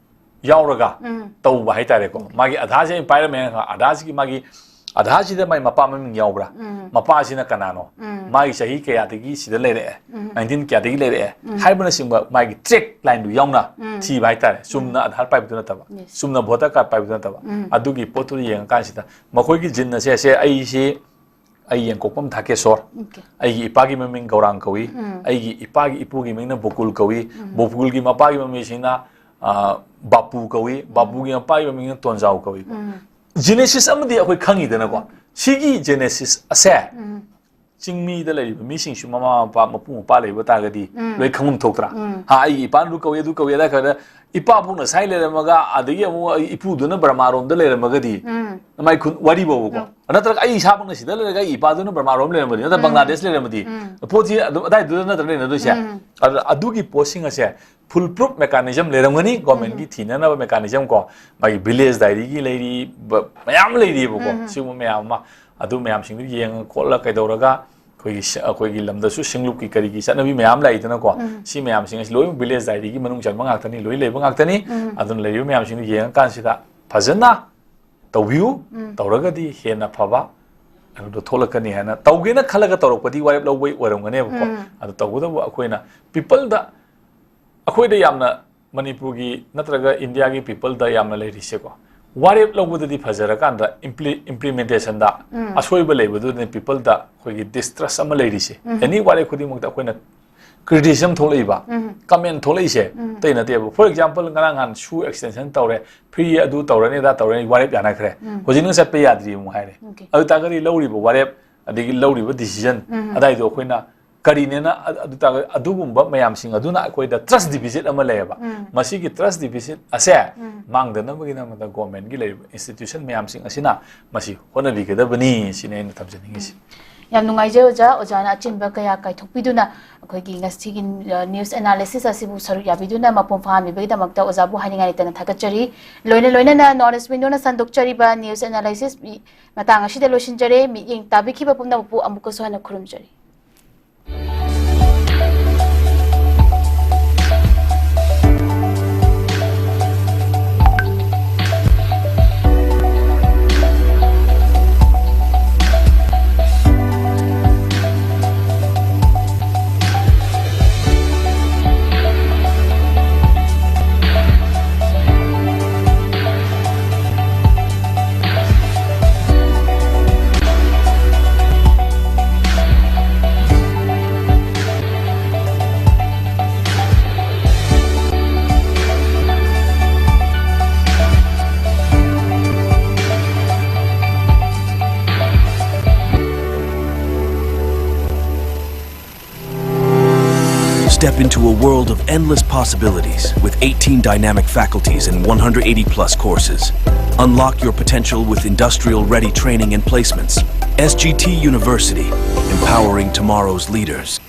ꯌꯥꯎꯔꯒ ꯇꯧꯕ ꯍꯥꯏꯇꯥꯔꯦꯀꯣ꯫ ꯃꯥꯒꯤ ꯑꯙꯥꯔꯁꯦ ꯑꯩꯅ ꯄꯥꯏꯔꯝꯃꯦ, ꯑꯙꯥꯔꯁꯤꯒꯤ ꯃꯥꯒꯤ ꯑꯙꯥꯔꯁꯤꯗ ꯃꯥꯒꯤ ꯃꯄꯥ ꯃꯃꯤꯡ ꯌꯥꯎꯕ꯭ꯔꯥ? ꯃꯄꯥꯁꯤꯅ ꯀꯅꯥꯅꯣ? ꯃꯥꯒꯤ ꯆꯍꯤ ꯀꯌꯥꯗꯒꯤ ꯁꯤꯗ ꯂꯩꯔꯛꯑꯦ? Nineteen ꯀꯌꯥꯗꯒꯤ ꯂꯩꯔꯛꯑꯦ? ꯍꯥꯏꯕꯅꯆꯤꯡꯕ ꯃꯥꯒꯤ track line ꯗꯨ ꯌꯥꯎꯅ ꯊꯤꯕ ꯍꯥꯏꯇꯥꯔꯦ꯫ ꯆꯨꯝꯅ ꯑꯙꯥꯔ ꯄꯥꯏꯕꯗꯨ ꯅꯠꯇꯕ, ꯆꯨꯝꯅ voter card ꯄꯥꯏꯕꯗꯨ ꯅꯠꯇꯕ, ꯑꯗꯨꯒꯤ ꯄꯣꯠꯇꯨꯗ ꯌꯦꯡꯉꯀꯥꯟꯁꯤꯗ ꯃꯈꯣꯏꯒꯤ gene ꯑꯁꯦ, ꯑꯁꯦ ꯑꯩꯁꯤ, ꯑꯩ ꯌꯦꯡꯀꯣꯛꯄꯝ ꯊꯥꯀꯦꯁꯣꯔ, ꯑꯩꯒꯤ ꯏꯄꯥꯒꯤ ꯃꯃꯤꯡ ꯒꯧꯔꯥꯡ ꯀꯧꯏ, ꯑꯩꯒꯤ ꯏꯄꯥꯒꯤ ꯏꯄꯨꯒꯤ ꯃꯃꯤꯡꯅ ꯕꯣꯀꯨꯜ ꯀꯧꯏ, ꯕꯣꯀꯨꯜꯒꯤ ꯃꯄꯥꯒꯤ ꯃꯃꯤꯡꯁꯤꯅ, ꯑ, ꯕꯥꯄꯨ ꯀꯧꯏ, ꯕꯥꯄꯨꯒꯤ ꯃꯄꯥꯒꯤ ꯃꯃꯤꯡꯅ ꯇꯣꯟꯖꯥꯎ ꯀꯧꯏꯀꯣ꯫ Genesis ꯑꯃꯗꯤ ꯑꯩꯈꯣꯏ ꯈꯪꯉꯤꯗꯅꯀꯣ꯫ ꯁꯤꯒꯤ genesis ꯑꯁꯦ ꯆꯤꯡꯃꯤꯗ ꯂꯩꯔꯤꯕ ꯃꯤꯁꯤꯡꯁꯨ ꯃꯃꯥ ꯃꯄꯥ, ꯃꯄꯨ ꯃꯄꯥ ꯂꯩꯕ ꯇꯥꯔꯒꯗꯤ ꯂꯣꯏ ꯈꯪꯐꯝ ꯊꯣꯛꯇ꯭ꯔꯥ? ꯍꯥ, ꯑꯩꯒꯤ ꯏꯄꯥꯅ ꯑꯗꯨ ꯀꯧꯏ, ꯑꯗꯨ ꯀꯧꯏ, ꯑꯗꯥ ꯀꯧꯏ꯫ ꯏꯄꯥ ꯄꯣꯛꯅ ꯁꯥꯏ ꯂꯩꯔꯝꯃꯒ, ꯑꯗꯒꯤ ꯑꯃꯨꯛ ꯑꯩ ꯏꯄꯨꯗꯨꯅ ꯕꯔꯃꯥꯔꯣꯝꯗ ꯂꯩꯔꯝꯃꯒꯗꯤ, ꯃꯥꯏ ꯈꯨꯟ ꯋꯥꯔꯤꯕꯣꯕꯀꯣ꯫ ꯅꯠꯇ꯭ꯔꯒ ꯑꯩ ꯏꯁꯥꯃꯛꯅ ꯁꯤꯗ ꯂꯩꯔꯒ ꯑꯩ ꯏꯄꯥꯗꯨꯅ ꯕꯔꯃꯥꯔꯣꯝ ꯂꯩꯔꯝꯃꯗꯤ, ꯅꯠꯇ꯭ꯔꯒ ꯕꯪꯒ꯭ꯂꯥꯗꯦꯁ ꯂꯩꯔꯝꯃꯗꯤ, ꯄꯣꯠꯁꯤ ꯑꯗꯨꯝ ꯑꯗꯥꯏꯗꯨꯗ ꯅꯠꯇ꯭ꯔ ꯂꯩꯅꯗꯣꯏꯁꯦ? ꯑꯗꯨ, ꯑꯗꯨꯒꯤ ꯄꯣꯠꯁꯤꯡ ꯑꯁꯦ full proof mechanism ꯂꯩꯔꯝꯒꯅꯤ, government ꯒꯤ ꯊꯤꯅꯅꯕ mechanism ꯀꯣ, ꯃꯥꯒꯤ village diary ꯒꯤ ꯂꯩꯔꯤ, ꯕ-, ꯃꯌꯥꯝ ꯂꯩꯔꯤꯕꯀꯣ꯫ ꯁꯤꯒꯨꯝꯕ ꯃꯌꯥꯝ ꯑꯃ, ꯑꯗꯨ ꯃꯌꯥꯝꯁꯤꯡꯗꯨ ꯌꯦꯡꯉ ꯈꯣꯠꯂ ꯀꯩꯗꯧꯔꯒ ꯑꯩꯈꯣꯏꯒꯤ ꯁ-, ꯑꯩꯈꯣꯏꯒꯤ ꯂꯝꯗꯁꯨ ꯁꯤꯡꯂꯨꯞꯀꯤ ꯀꯔꯤꯒꯤ ꯆꯠꯅꯕꯤ ꯃꯌꯥꯝ ꯂꯥꯛꯏꯗꯅꯀꯣ꯫ ꯁꯤ ꯃꯌꯥꯝꯁꯤꯡ ꯑꯁꯤ ꯂꯣꯏꯅ village diary ꯒꯤ ꯃꯅꯨꯡ ꯆꯟꯕ ꯉꯥꯛꯇꯅꯤ, ꯂꯣꯏ ꯂꯩꯕ ꯉꯥꯛꯇꯅꯤ꯫ ꯑꯗꯨꯅ ꯂꯩꯔꯤꯕ ꯃꯌꯥꯝꯁꯤꯡꯗꯨ ꯌꯦꯡꯉꯀꯥꯟꯁꯤꯗ ꯐꯖꯅ ꯇꯧꯕꯤꯌꯨ꯫ ꯇꯧꯔꯒꯗꯤ ꯍꯦꯟꯅ ꯐꯕ ꯑꯗꯨꯗꯣ ꯊꯣꯛꯂꯛꯀꯅꯤ ꯍꯥꯏꯅ, ꯇꯧꯒꯦꯅ ꯈꯜꯂꯒ ꯇꯧꯔꯛꯄꯗꯤ ꯋꯥꯔꯦꯞ ꯂꯧꯕꯩ ꯑꯣꯏꯔꯝꯒꯅꯦꯕꯀꯣ꯫ ꯑꯗꯨ ꯇꯧꯕꯇꯕꯨ ꯑꯩꯈꯣꯏꯅ people ꯗ, ꯑꯩꯈꯣꯏꯗ ꯌꯥꯝꯅ, ꯃꯅꯤꯄꯨꯔꯒꯤ ꯅꯠꯇ꯭ꯔꯒ ꯏꯟꯗꯤꯌꯥꯒꯤ people ꯗ ꯌꯥꯝꯅ ꯂꯩꯔꯤꯁꯦꯀꯣ, ꯋꯥꯔꯦꯞ ꯂꯧꯕꯗꯗꯤ ꯐꯖꯔꯀꯥꯟꯗ impli-, implementation ꯗ ꯑꯁꯣꯏꯕ ꯂꯩꯕꯗꯨꯅ people ꯗ ꯑꯩꯈꯣꯏꯒꯤ distrust ꯑꯃ ꯂꯩꯔꯤꯁꯦ꯫ Any ꯋꯥꯔꯦꯞ ꯈꯨꯗꯤꯡꯃꯛꯇ ꯑꯩꯈꯣꯏꯅ criticism ꯊꯣꯛꯂꯛꯏꯕ, comment ꯊꯣꯛꯂꯛꯏꯁꯦ ꯑꯇꯩ ꯅꯠꯇꯦꯕ꯫ For example, ꯉꯔꯥꯡ ꯅꯍꯥꯟ ꯁꯨ extension ꯇꯧꯔꯦ, free ꯑꯗꯨ ꯇꯧꯔꯅꯤ, ꯑꯗꯥ ꯇꯧꯔꯅꯤ, ꯋꯥꯔꯦꯞ ꯌꯥꯅꯈ꯭ꯔꯦ꯫ ꯍꯧꯖꯤꯛꯅ ꯆꯠꯄ ꯌꯥꯗ꯭ꯔꯤ ꯑꯃꯨꯛ ꯍꯥꯏꯔꯦ꯫ ꯑꯗꯨ ꯇꯥꯔꯒꯗꯤ ꯂꯧꯔꯤꯕ ꯋꯥꯔꯦꯞ ꯑꯗꯒꯤ ꯂꯧꯔꯤꯕ decision, ꯎꯝ꯫ ꯑꯗꯥꯏꯗꯣ ꯑꯩꯈꯣꯏꯅ ꯀꯔꯤꯅꯦꯅ ꯑ-, ꯑꯗꯨ ꯇꯥꯔꯒꯗꯤ ꯑꯗꯨꯒꯨꯝꯕ ꯃꯌꯥꯝꯁꯤꯡ ꯑꯗꯨꯅ ꯑꯩꯈꯣꯏꯗ trust deficit ꯑꯃ ꯂꯩꯌꯦꯕ꯫ ꯎꯝ꯫ ꯃꯁꯤꯒꯤ trust deficit ꯑꯁꯦ ꯎꯝ꯫ ꯃꯥꯡꯗꯅꯕꯒꯤꯗꯃꯛꯇ government ꯀꯤ ꯂꯩꯔꯤꯕ institution ꯃꯌꯥꯝꯁꯤꯡ ꯑꯁꯤꯅ ꯃꯁꯤ ꯍꯣꯠꯅꯕꯤꯒꯗꯕꯅꯤ ꯁꯤꯅꯤ ꯑꯩꯅ ꯊꯝꯖꯅꯤꯡꯉꯤꯁꯤ꯫ ꯌꯥꯝ ꯅꯨꯡꯉꯥꯏꯖꯩ ꯑꯣꯖꯥ, ꯑꯣꯖꯥꯅ ꯑꯆꯤꯟꯕ ꯀꯌꯥ ꯀꯥꯏꯊꯣꯛꯄꯤꯗꯨꯅ ꯑꯩꯈꯣꯏꯒꯤ ꯉꯁꯤꯒꯤ, ꯑ, news analysis ꯑꯁꯤꯕꯨ ꯁꯔꯨꯛ ꯌꯥꯕꯤꯗꯨꯅ ꯃꯄꯨꯡ ꯐꯥꯍꯟꯕꯤꯕꯒꯤꯗꯃꯛꯇ ꯑꯣꯖꯥꯕꯨ ꯍꯥꯏꯅꯤꯡꯉꯥꯏ ꯂꯩꯇꯅ ꯊꯥꯒꯠꯆꯔꯤ꯫ ꯂꯣꯏꯅ ꯂꯣꯏꯅꯅ North East Window ꯅ ꯁꯟꯗꯣꯛꯆꯔꯤꯕ news analysis ꯃꯤ-, ꯃꯇꯥꯡ ꯑꯁꯤꯗ ꯂꯣꯏꯁꯤꯟꯖꯔꯦ꯫ ꯃꯤꯠꯌꯦꯡ ꯇꯥꯕꯤꯈꯤꯕ ꯄꯨꯝꯅꯃꯛꯄꯨ ꯑꯃꯨꯛꯀꯁꯨ ꯍꯟꯅ ꯈꯨꯔꯨꯝꯖꯔꯤ꯫ Step into a world of endless possibilities with eighteen dynamic faculties and one hundred eighty plus courses. Unlock your potential with industrial ready training and placements. S G T University, empowering tomorrow's leaders.